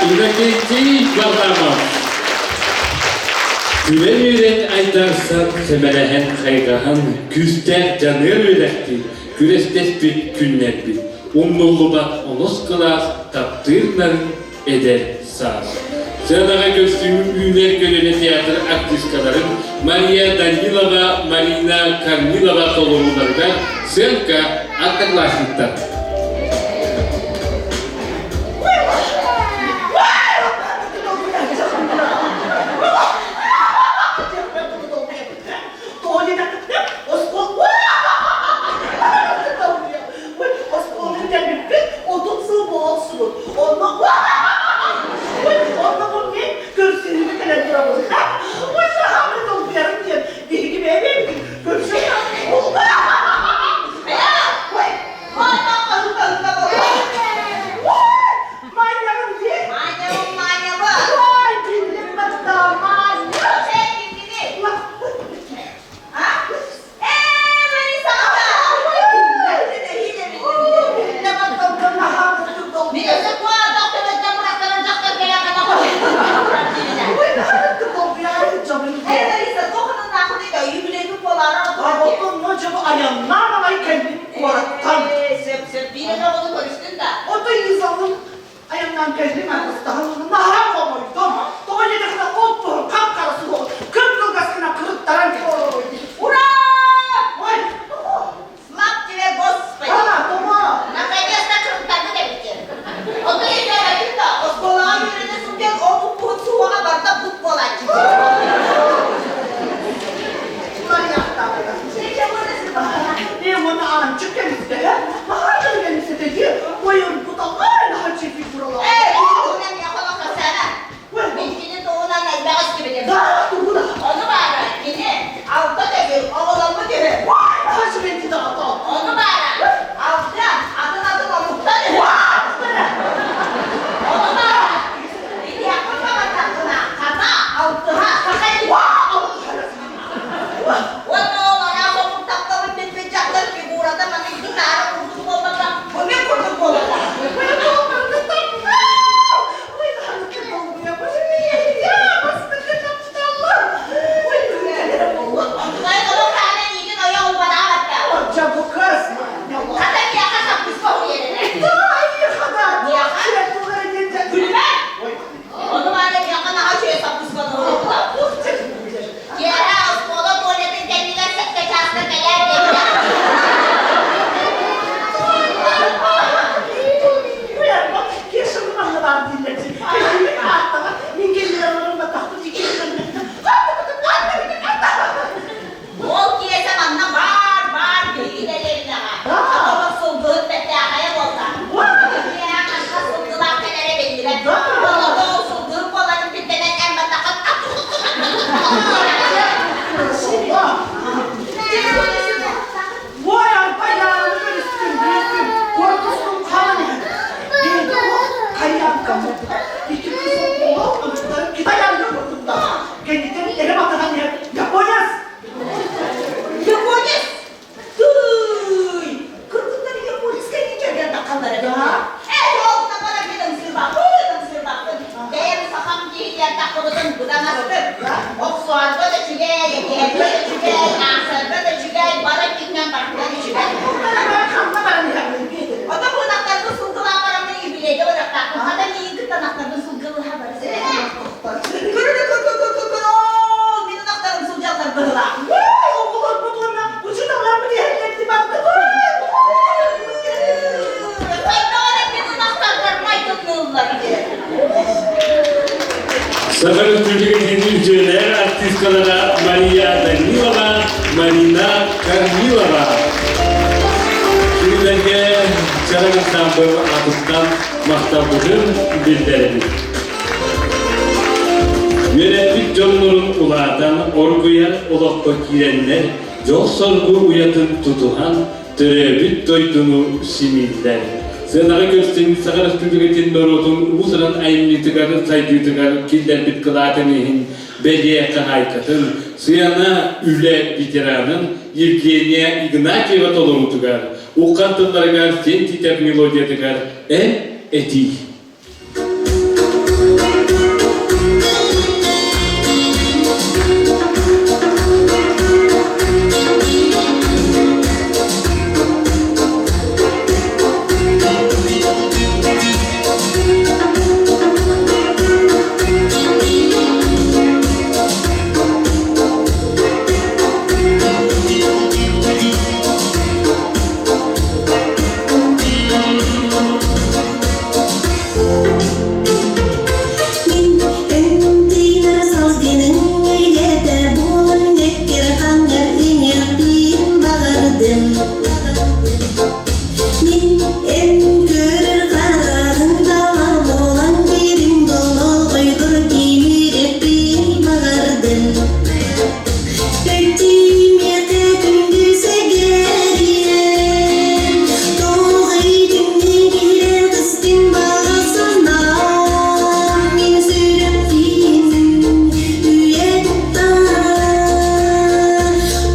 Иннокентий Варламов Күлэн-үөрэн айдарсан, сэмэлэһэн, хайҕаһан, күүстээх дьаныар үөрэхтиир, күрэстэспит күннэрбит, умнуллубат онус кылаас таптыыр нарын эдэр саас. Сыанаҕа көрсүү үүнэр көлүөнэ театр артисткаларын Мария Данилова, Марина Корнилова толорууларыгар сценка одноклассниктар. Аттахпытын быдан астык. Охсуһарга да үчүгэй, этиһэргэ да үчүгэй, аахсарга да үчүгэй, бары өттүнэн барытынан үчүгэй. Ханна баран иһэҕин? Ото бу ынахтарбын сылгылаан бараммын юбилейга барыахтаахпын. Хата миигин кытта ынахтарбын сылгылыһа барсыы. Көрө-көрө-көрө-көрө, мин ынахтарым сылдьаллар быһылаах. Оҕолорбут уонна учууталларбыт иһэллэр бардыбыт. Хайдах эрэ мин ынахтарбар майгынныыллар диэн. Саха Республикатын үтүөлээх артисткалара Мария Данилова, Марина Корнилова. Кинилэргэ Чараҥ ансаамбыл аатыттан махталбытын биллэрэбит. Үөрэппит дьоннорун улаатан, оргуйар олоххо киирэннэр, дьол-соргу уйатын тутуһан, төрөөбүт дойдуну симииллэр. Сыанаҕа көрсөн Саха Республикатын норуотун уус-уран айымньытыгар сайдыытыгар киллэрбит кылаатын иһин бэлиэ хаһаайкатын, сыана үлэ ветеранын Евгения Игнатьева толоруутугар, Уххан тылларыгар сен титэр мелодиятыгар эн этии. Мин салгының үйгете буолан деккер хангар иҥиэхпин баҕардым. Мин эн көрөр хараҕыҥ дала буолан киирин долоҕойгор киириэхпин баҕардым. Өттүмиэхэ күндү сэгэриэм, тоҕой түннүгүрэ кыстын баҕа санаам, мин сүрэхпин үйэ туттар.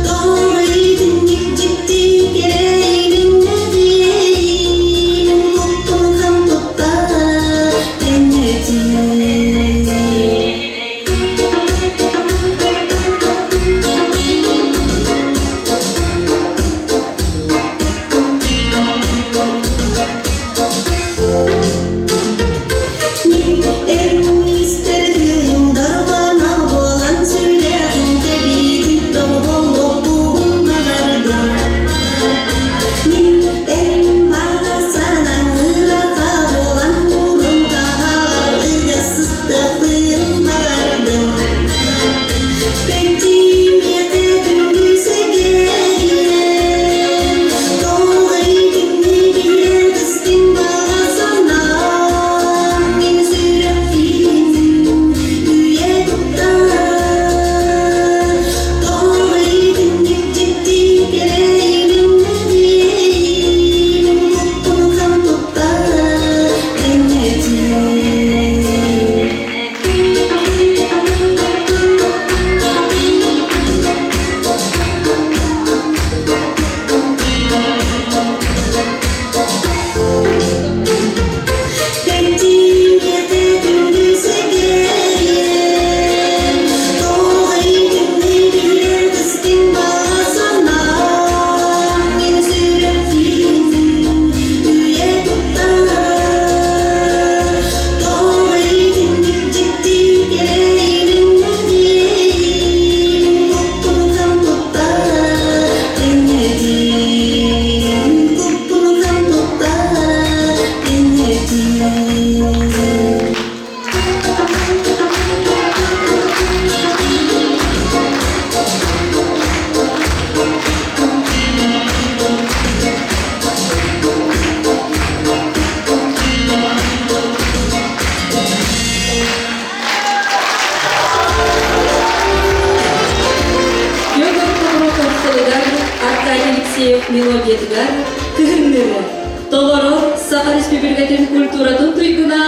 Тоҕой түннүк дьикти кэрэйбин куттун хам туттар тэннэтин. Эр дарбана буолан сүрэҕин тэбиитин тоболлоппун баҕарда. Мин эн баҕа санаҥ ыраха буолан мурун таһаҕар ыга сыстыахпын баҕардым. Пентимиэхэ күндү сэгэриэм, тоҕой түннүгүрэ кыстын баҕа санаам, мин сүрэхпин үйэ туттар. Тоҕой түннүк дьикти кэрэйбин куттун хам туттар тэннэтин. Пентимиэхэ күндү сэгэриэм, тоҕой түннүгүрэ кыстын баҕа санаам, мин сүрэхпин үйэ туттар. Тоҕой түннүк дьикти кэрэйбин куттун хам туттар тэннэтин, куттун хам туттар тэннэтин. Петр Тоброков тылыгар, Аркадий Алексеев мелодиятыгар кыһынныры толорор Саха Республикатын культуратын туйгуна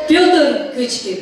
Петр Кычкин.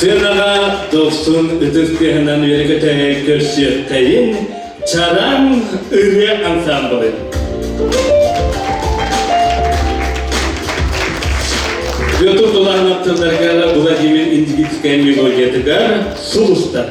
Сыанаҕа дохсун ытыс тыаһынан үөрэ-көтө көрсүөххэйин Чараҥ ырыа ансаамбылын. Петр Тулаанов тылларыгар Владимир Индигирскай мелодиятыгар Сулустар.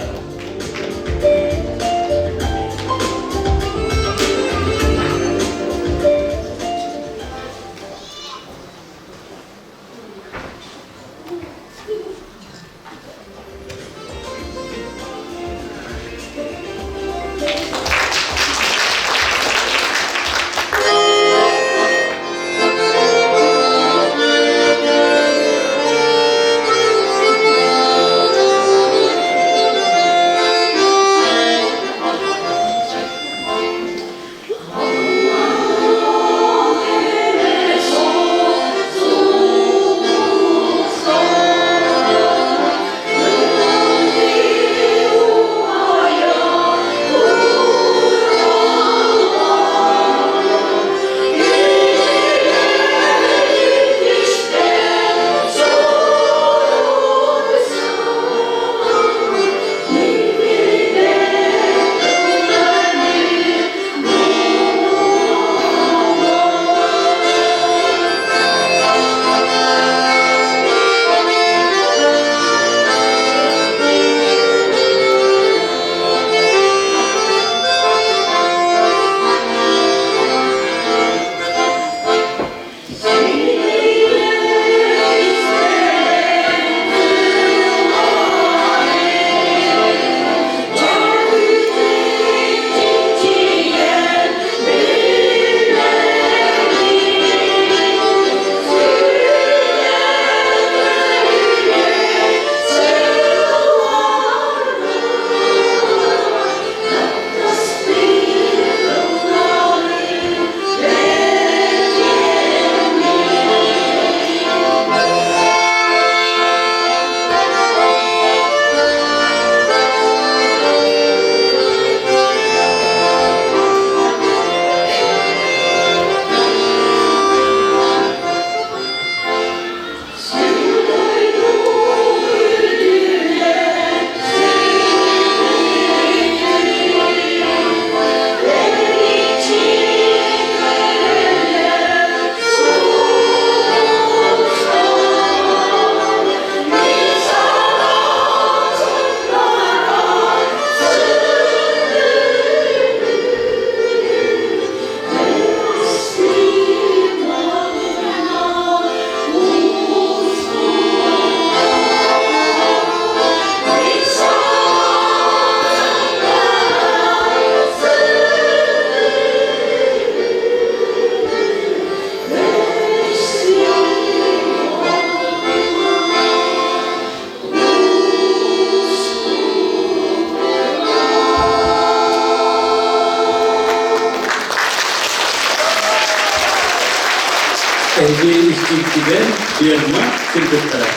Эһиги истиҥтибэр ферма кыргыттара.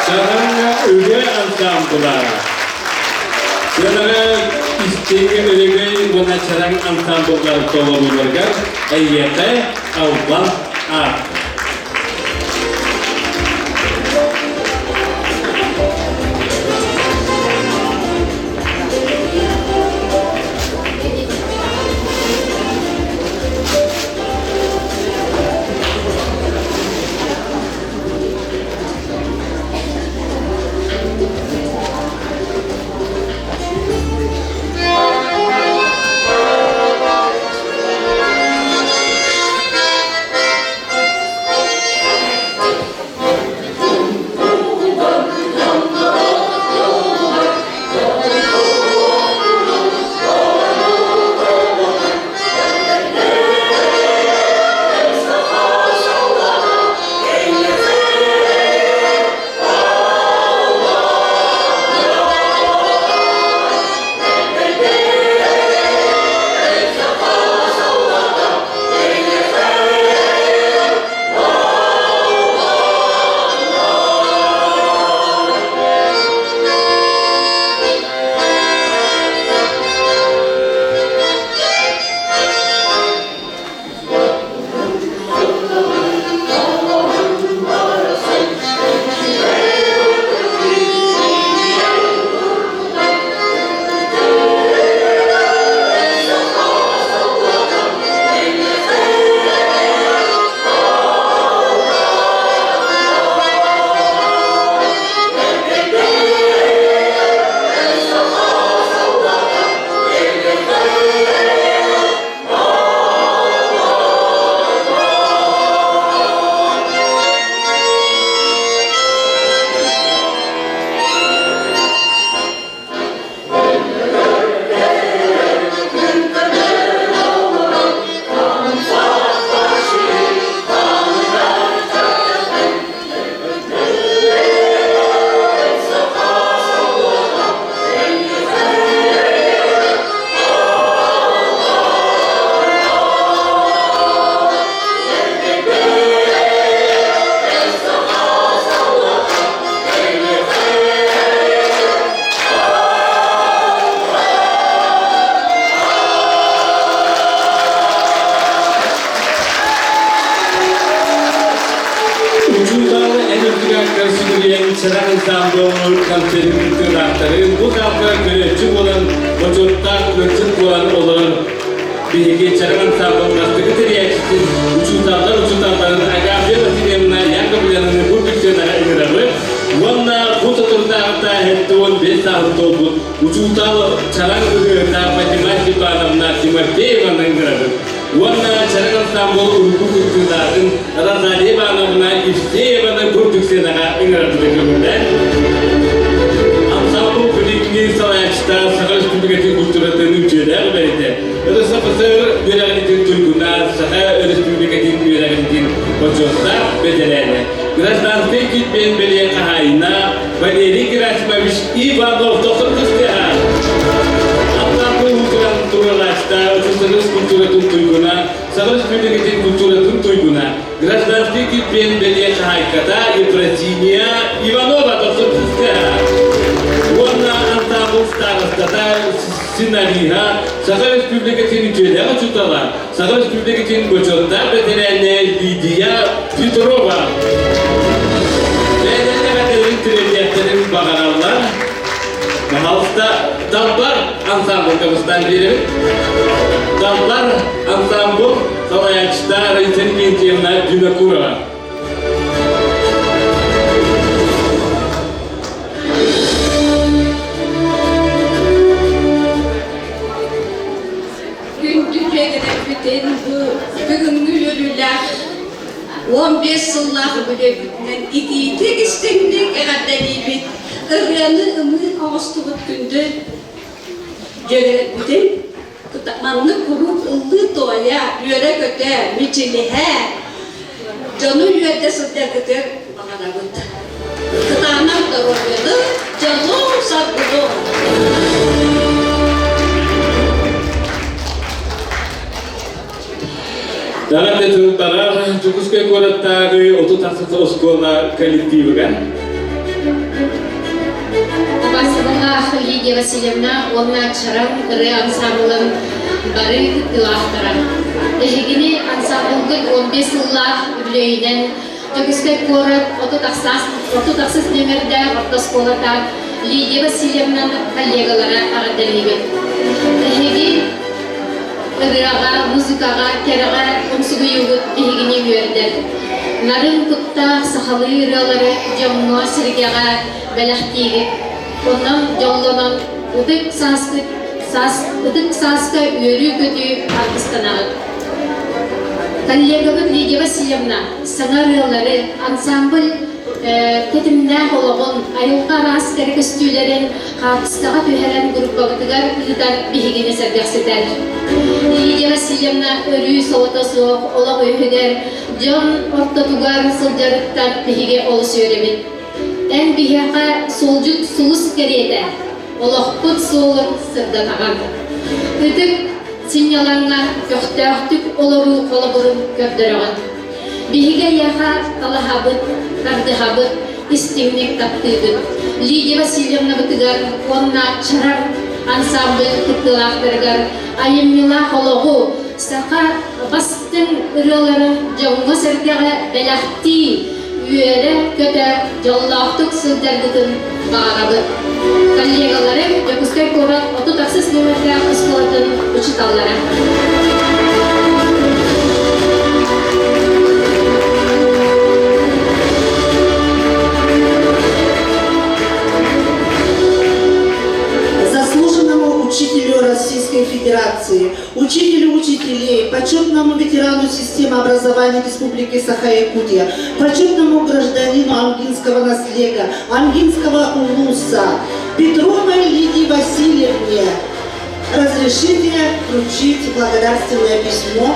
Чараҥҥа ырыа ансаамбыла. Сыанаҕа истиҥ өрөгөй уонна чараҥ ансаамбыллар толорууларыгар эйиэхэ албан аат. Чараҥ ансаамбыл концерын кыттыылаахтарын бу саалга көрөөччү буолан, бочуоттаах ыалдьыт буолан олорор биһиги Чараҥ ансаамбыл бастакы тэрийээччитин, учууталлар учууталларын Агафья Васильевна Яковлевнаны бу сценаҕа ыҥырабыт уонна бу соторутааҕыта 75 сааһын туолбут учуутал Чараҥ ырыаһыта Фатима Степановна Тимофееваны ыҥырабыт. Уонна Чараҥ ансаамбыл урукку кыттыылаатын Розалия Ивановна Евсееваны бурдук сыанаҕа ыҥырарбытын көҥүллээн ансаамбыл билиҥҥи салайааччыта Саха Республикатын культуратын үтүөлээх үлэһитэ, РСФСР үөрэҕиритин туйгуна, Саха Республикатын үөрэҕиритин бочуоттаах бэтэрээнэ, гражданскай килбиэн бэлиэ хаһаайына Валерий Герасимович Иванов тохтор кыстыаҕа. Алтааппы уутуран туруораачта СССР культуратын туйгуна, Саха Республикатын культуратын туйгуна, гражданский килбиэн бэлиэ хаһаайката Ефросиния Иванова тохтор кыстыаҕа. Уонна ансаамбыл старостата, сценариһа, Саха Республикатын үтүөлээх учуутала, Саха Республикатын бочуоттаах бэтэрээнэ Лидия Петрова. Бэйэлэрин тириэрдиэхтэрин баҕараллар. Пожалуйста, Далбар ансамблга бастаан биэрэбит. Далбар ансамбл салайааччыта Раиса Никитьевна Винокурова. Күндү дьүөгэлэрбитин бу бүгүҥҥү үөрүүлээх 15 сыллаах үбүлүөйбүтүнэн итиитик истиҥник эҕэрдэлиибит. Ырыаны ымыы оҥостубут күндү дьүөгэлэрбитин маннык куруук ыллыы-туойа, үөрэ-көтө, мичилиһэ, дьону үөрдэ сылдьаргытыгар баҕарабыт. Кытаанах доруобуйаны, дьолу-саргыны! Даҕан тылбаҕар Дьокуускай куораттааҕы 36 оскуола коллективыгар Убастабыллаах Лидия Васильевна уонна Чараҥ ырыа ансаамбылын бары кыттыылаахтара. Эһигини ансаамбылгыт 15 сыллаах үбүлүөйүнэн Дьокуускай куорат 36 нүөмэрдээх орто оскуолата Лидия Васильевна коллегалара эҕэрдэлиибит. Эһиги ырыаҕа, музыкаҕа, кэрэҕэ умсугуйуугут биһигини үөрдэр. Нарын куттаах сахалыы ырыалары дьоҥҥо-сэргэҕэ бэлэхтиигит. Онон дьоллонон ытык сааскыт саас ытык сааска үөрүү-көтүү аргыстанаҕыт. Коллегабыт Лидия Васильевна саҥа ырыалары, ансамбль тэтимнээх олоҕун, айылҕа араас кэрэ көстүүлэрин хаартыскаҕа түһэрэн группабытыгар ыытан биһигини сэргэхситэр. Лидия Васильевна өрүү солото суох олох үөһүгэр, дьон ортотугар сылдьарыттан биһиги олус үөрэбит. Эн биһиэхэ суолдьут сулус кэриэтэ, олохпут суолун сырдатаҕын. Ытык сынньалаҥҥа көхтөөхтүк олоруу холобурун көрдөрөҕүн. Биһиги эйиэхэ талаһабыт, тардыһабыт, истиҥник таптыыбыт. Лидия Васильевнабытыгар уонна Чарар ансамбль кыттыылаахтарыгар айымньылаах олоҕу, саха бастыҥ ырыаларын дьоҥҥо-сэргэҕэ бэлэхтии, үөрэ-көтө дьоллоохтук сылдьаргытын баҕарабыт. Коллегаларым Дьокуускай куорат 36 нүөмэрдээх оскуолатын учууталлара. Заслуженному учителю Российской Федерации, учителю учителей, почетному ветерану системы образования Республики Саха-Якутия, почетному гражданину Амгинского наслега, Амгинского улуса, Петровой Лидии Васильевне разрешите вручить благодарственное письмо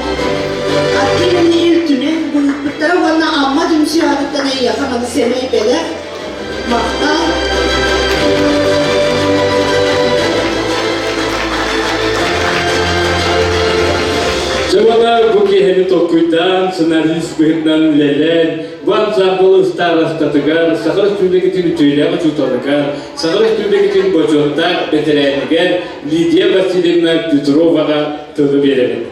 от имени Ил Түмэн быһыппыттара уонна Амма түмсүү аатыттан эйиэхэ маны сэмэй бэлэх, махтал. Дьэ бу киэһэни толкуйдаан, сценарист быһыытынан үлэлээн, бу ансаамбыл ыстаарастатыгар, Саха Республикатын үтүөлээх учууталыгар, Саха Республикатын бочуоттаах бэтэрээнигэр Лидия Васильевна Петроваҕа тылы биэрэбин.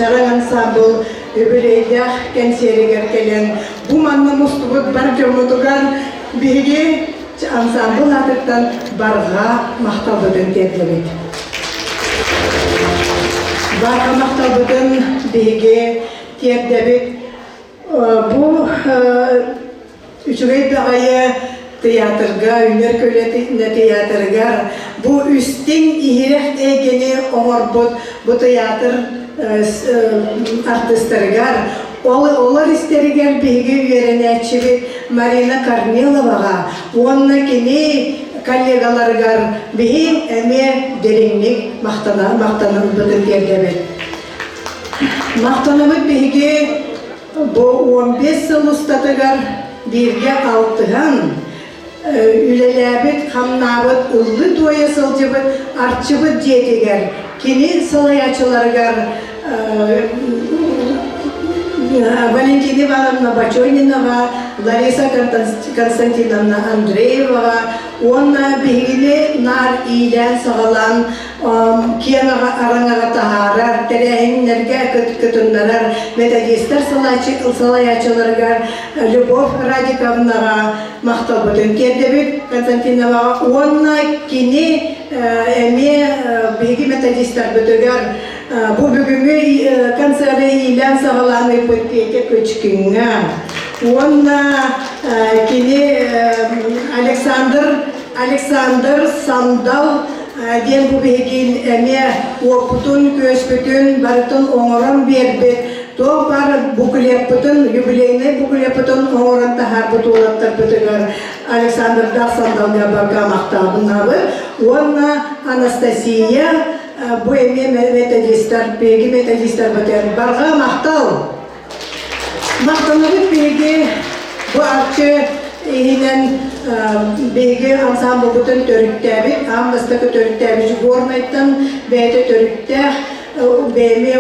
Чараҥ ансаамбыл үбүлүөйдээх кэнсиэригэр кэлэн, бу манна мустубут бар дьоммутугар биһиги ансаамбыл аатыттан барҕа махталбытын тиэрдэбит. Барҕа махталбытын биһиги тиэрдэбит. Бу үчүгэй баҕайы тыйаатырга, Үүнэр көлүөнэ тыйаатырыгар бу үстиҥ иһирэх эйгэни оҥорбут бу тыйаатыр артыыстарыгар, олор истэригэр биһиги үөрэнээччибит Марина Корниловаҕа уонна кини коллегаларыгар биһи эмиэ дириҥник махтанарбытын тиэрдэбит. Махтанабыт биһиги Бу 15 сыл устатыгар бииргэ алтыһан, үлэлээбит, хамнаабыт, ыллыы-туойа сылдьыбыт Арчыбыт дьиэтигэр, кини салайааччыларыгар Валентина Ивановна Бочонинаҕа, Лариса Константиновна Андрееваҕа уонна биһигини наар иилээн-саҕалаан киэҥ араҥаҕа таһаарар, тэрээһиннэргэ кытыннарар методистар салайааччыларыгар Любовь Радиковнаҕа махталбытын тиэрдэбит Константиноваҕа уонна кини эмиэ биһиги методистарбытыгар бу бүгүҥҥү концеры иилээн-саҕалаан ыыппыт Петя Кычкиҥҥа уонна кини Александр Александр Сандал диэн бу биһиги эмиэ уоппутун-күөспүтүн барытын оҥорон биэрбит, туох баар буклеппытын, юбилейнай буклеппытын оҥорон таһаарбыт уолаттарбытыгар Александрдаах Сандалга барга махтаабыннабыт уонна Анастасия бу эмиэ методистар, биһиги методистарбытыгар барҕа махтал! Махтанабыт биһиги бу Арчы иһинэн биһиги ансаамбылбытын төрүттээбит, аан бастакы төрүттээбит Горнайтан бэйэтэ төрүттээх, бэйэми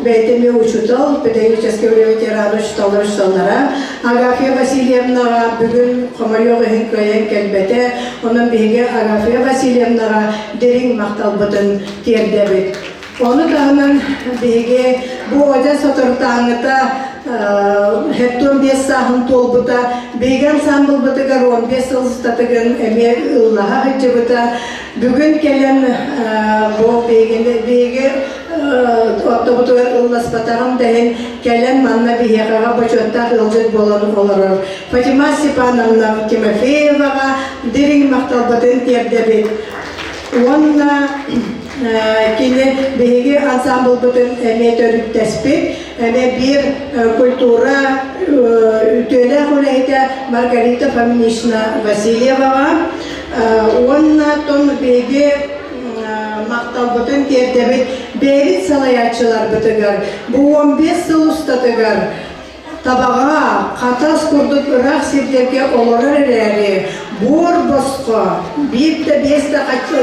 бэйэтэ эмиэ учуутал, педагогическай үлэ ветераны учууталлар учууталлара Агафья Васильевнаҕа бүгүн хомойуох иһин кыайан кэлбэтэ, онон биһиги Агафья Васильевнаҕа дириҥ махталбытын тиэрдэбит. Ону таһынан биһиги бу одьа соторутааҥҥыта 75 сааһын туолбута, биһиги ансаамбылбытыгар 15 сыл устатыгын эмиэ ыллаһа сылдьыбыта. Бүгүн кэлэн бу биһигини биһиги оттобутугар ылласпатаҕым да иһин кэлэн манна биһиэхэҕэ бочуоттаах ыалдьыт буолан олорор Фатима Степановна Тимофееваҕа дириҥ махталбытын тиэрдэбит. Уонна кини биһиги ансаамбылбытын эмиэ төрүттэспит, эмиэ биир культура үтүөлээх үлэһитэ Маргарита Фоминична Васильеваҕа уонна тон биһиги махталбытын тиэрдэбит бэйэбит салайааччыларбытыгар бу 15 сыл устатыгар Табаҕа, Хатас курдук ыраах сирдэргэ олорор эрээри, буор босхо, биир да биэс да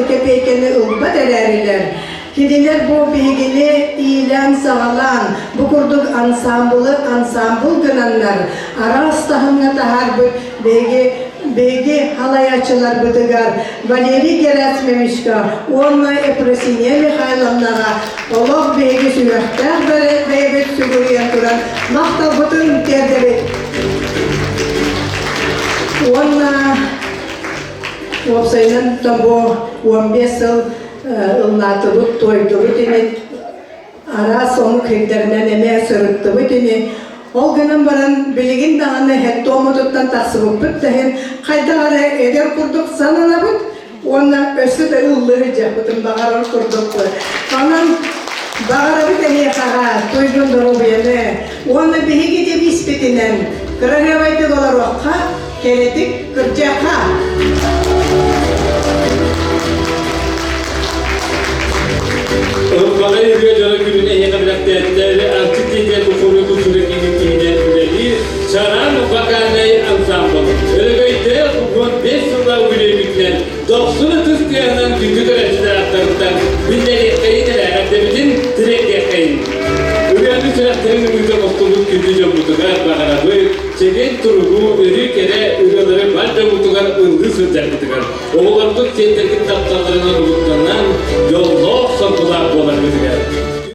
кэпиэйкэни ылбат эрээрилэр, кинилэр бу биһигини иилээн-саҕалаан, бу курдук ансаамбылы ансаамбыл гынаннар, араас таһымҥа таһаарбыт биһиги биһиги халайааччыларбытыгар Валерий Герасимовичка уонна Ефросинья Михайловнаҕа олох биһиги сүһүөхтээх бэйэбит сүгүрүйэн туран махталбытын тиэрдэбит. Уонна уопсайынан бу 15 сыл ыллаатыбыт, туойдубут ини араас омук сирдэринэн эмиэ сырыттыбыт ини. Ол гынан баран билигин даҕаны хеттомутуттан тахсыбыппыт да иһин хайдах эрэ эдэр курдук сананабыт уонна өссө да ыллыы сылдьыахпытын баҕарар курдукпут. Онон баҕарабыт эһиэхэҕэ туйгун доруобуйаны уонна биһиги девизпитинэн кыраһыабайдык олоруохха, кэрэтик кырдьыахха! Ылбаҕай ырыа дьоро күнүн эһиэхэ бэлэхтээттэр Арчы дьиэтигэр духовнай культура киинин иһинэн үлэлиир Чараан вокальнай ансамбл Өрөгөйдөөх 15 сыллаах үбүлүөйбүтүнэн дохсун ытыс тыаһынан күндү көрөөччүлэр аттарыттан биллэриэххэйин эрэ эрдэбитин тириэрдиэххэйин. Ырыаны сүрэхтэрин ымыыта мустубут күндү дьоммутугар баҕарабыт, чэгиэн туругу, өрүү кэрэ ырыалары бар дьоммутугар ыллыы сылдьарбытыгар, оҕолорбут сиэннэргит тапталларынан угуттанан, дьоллоох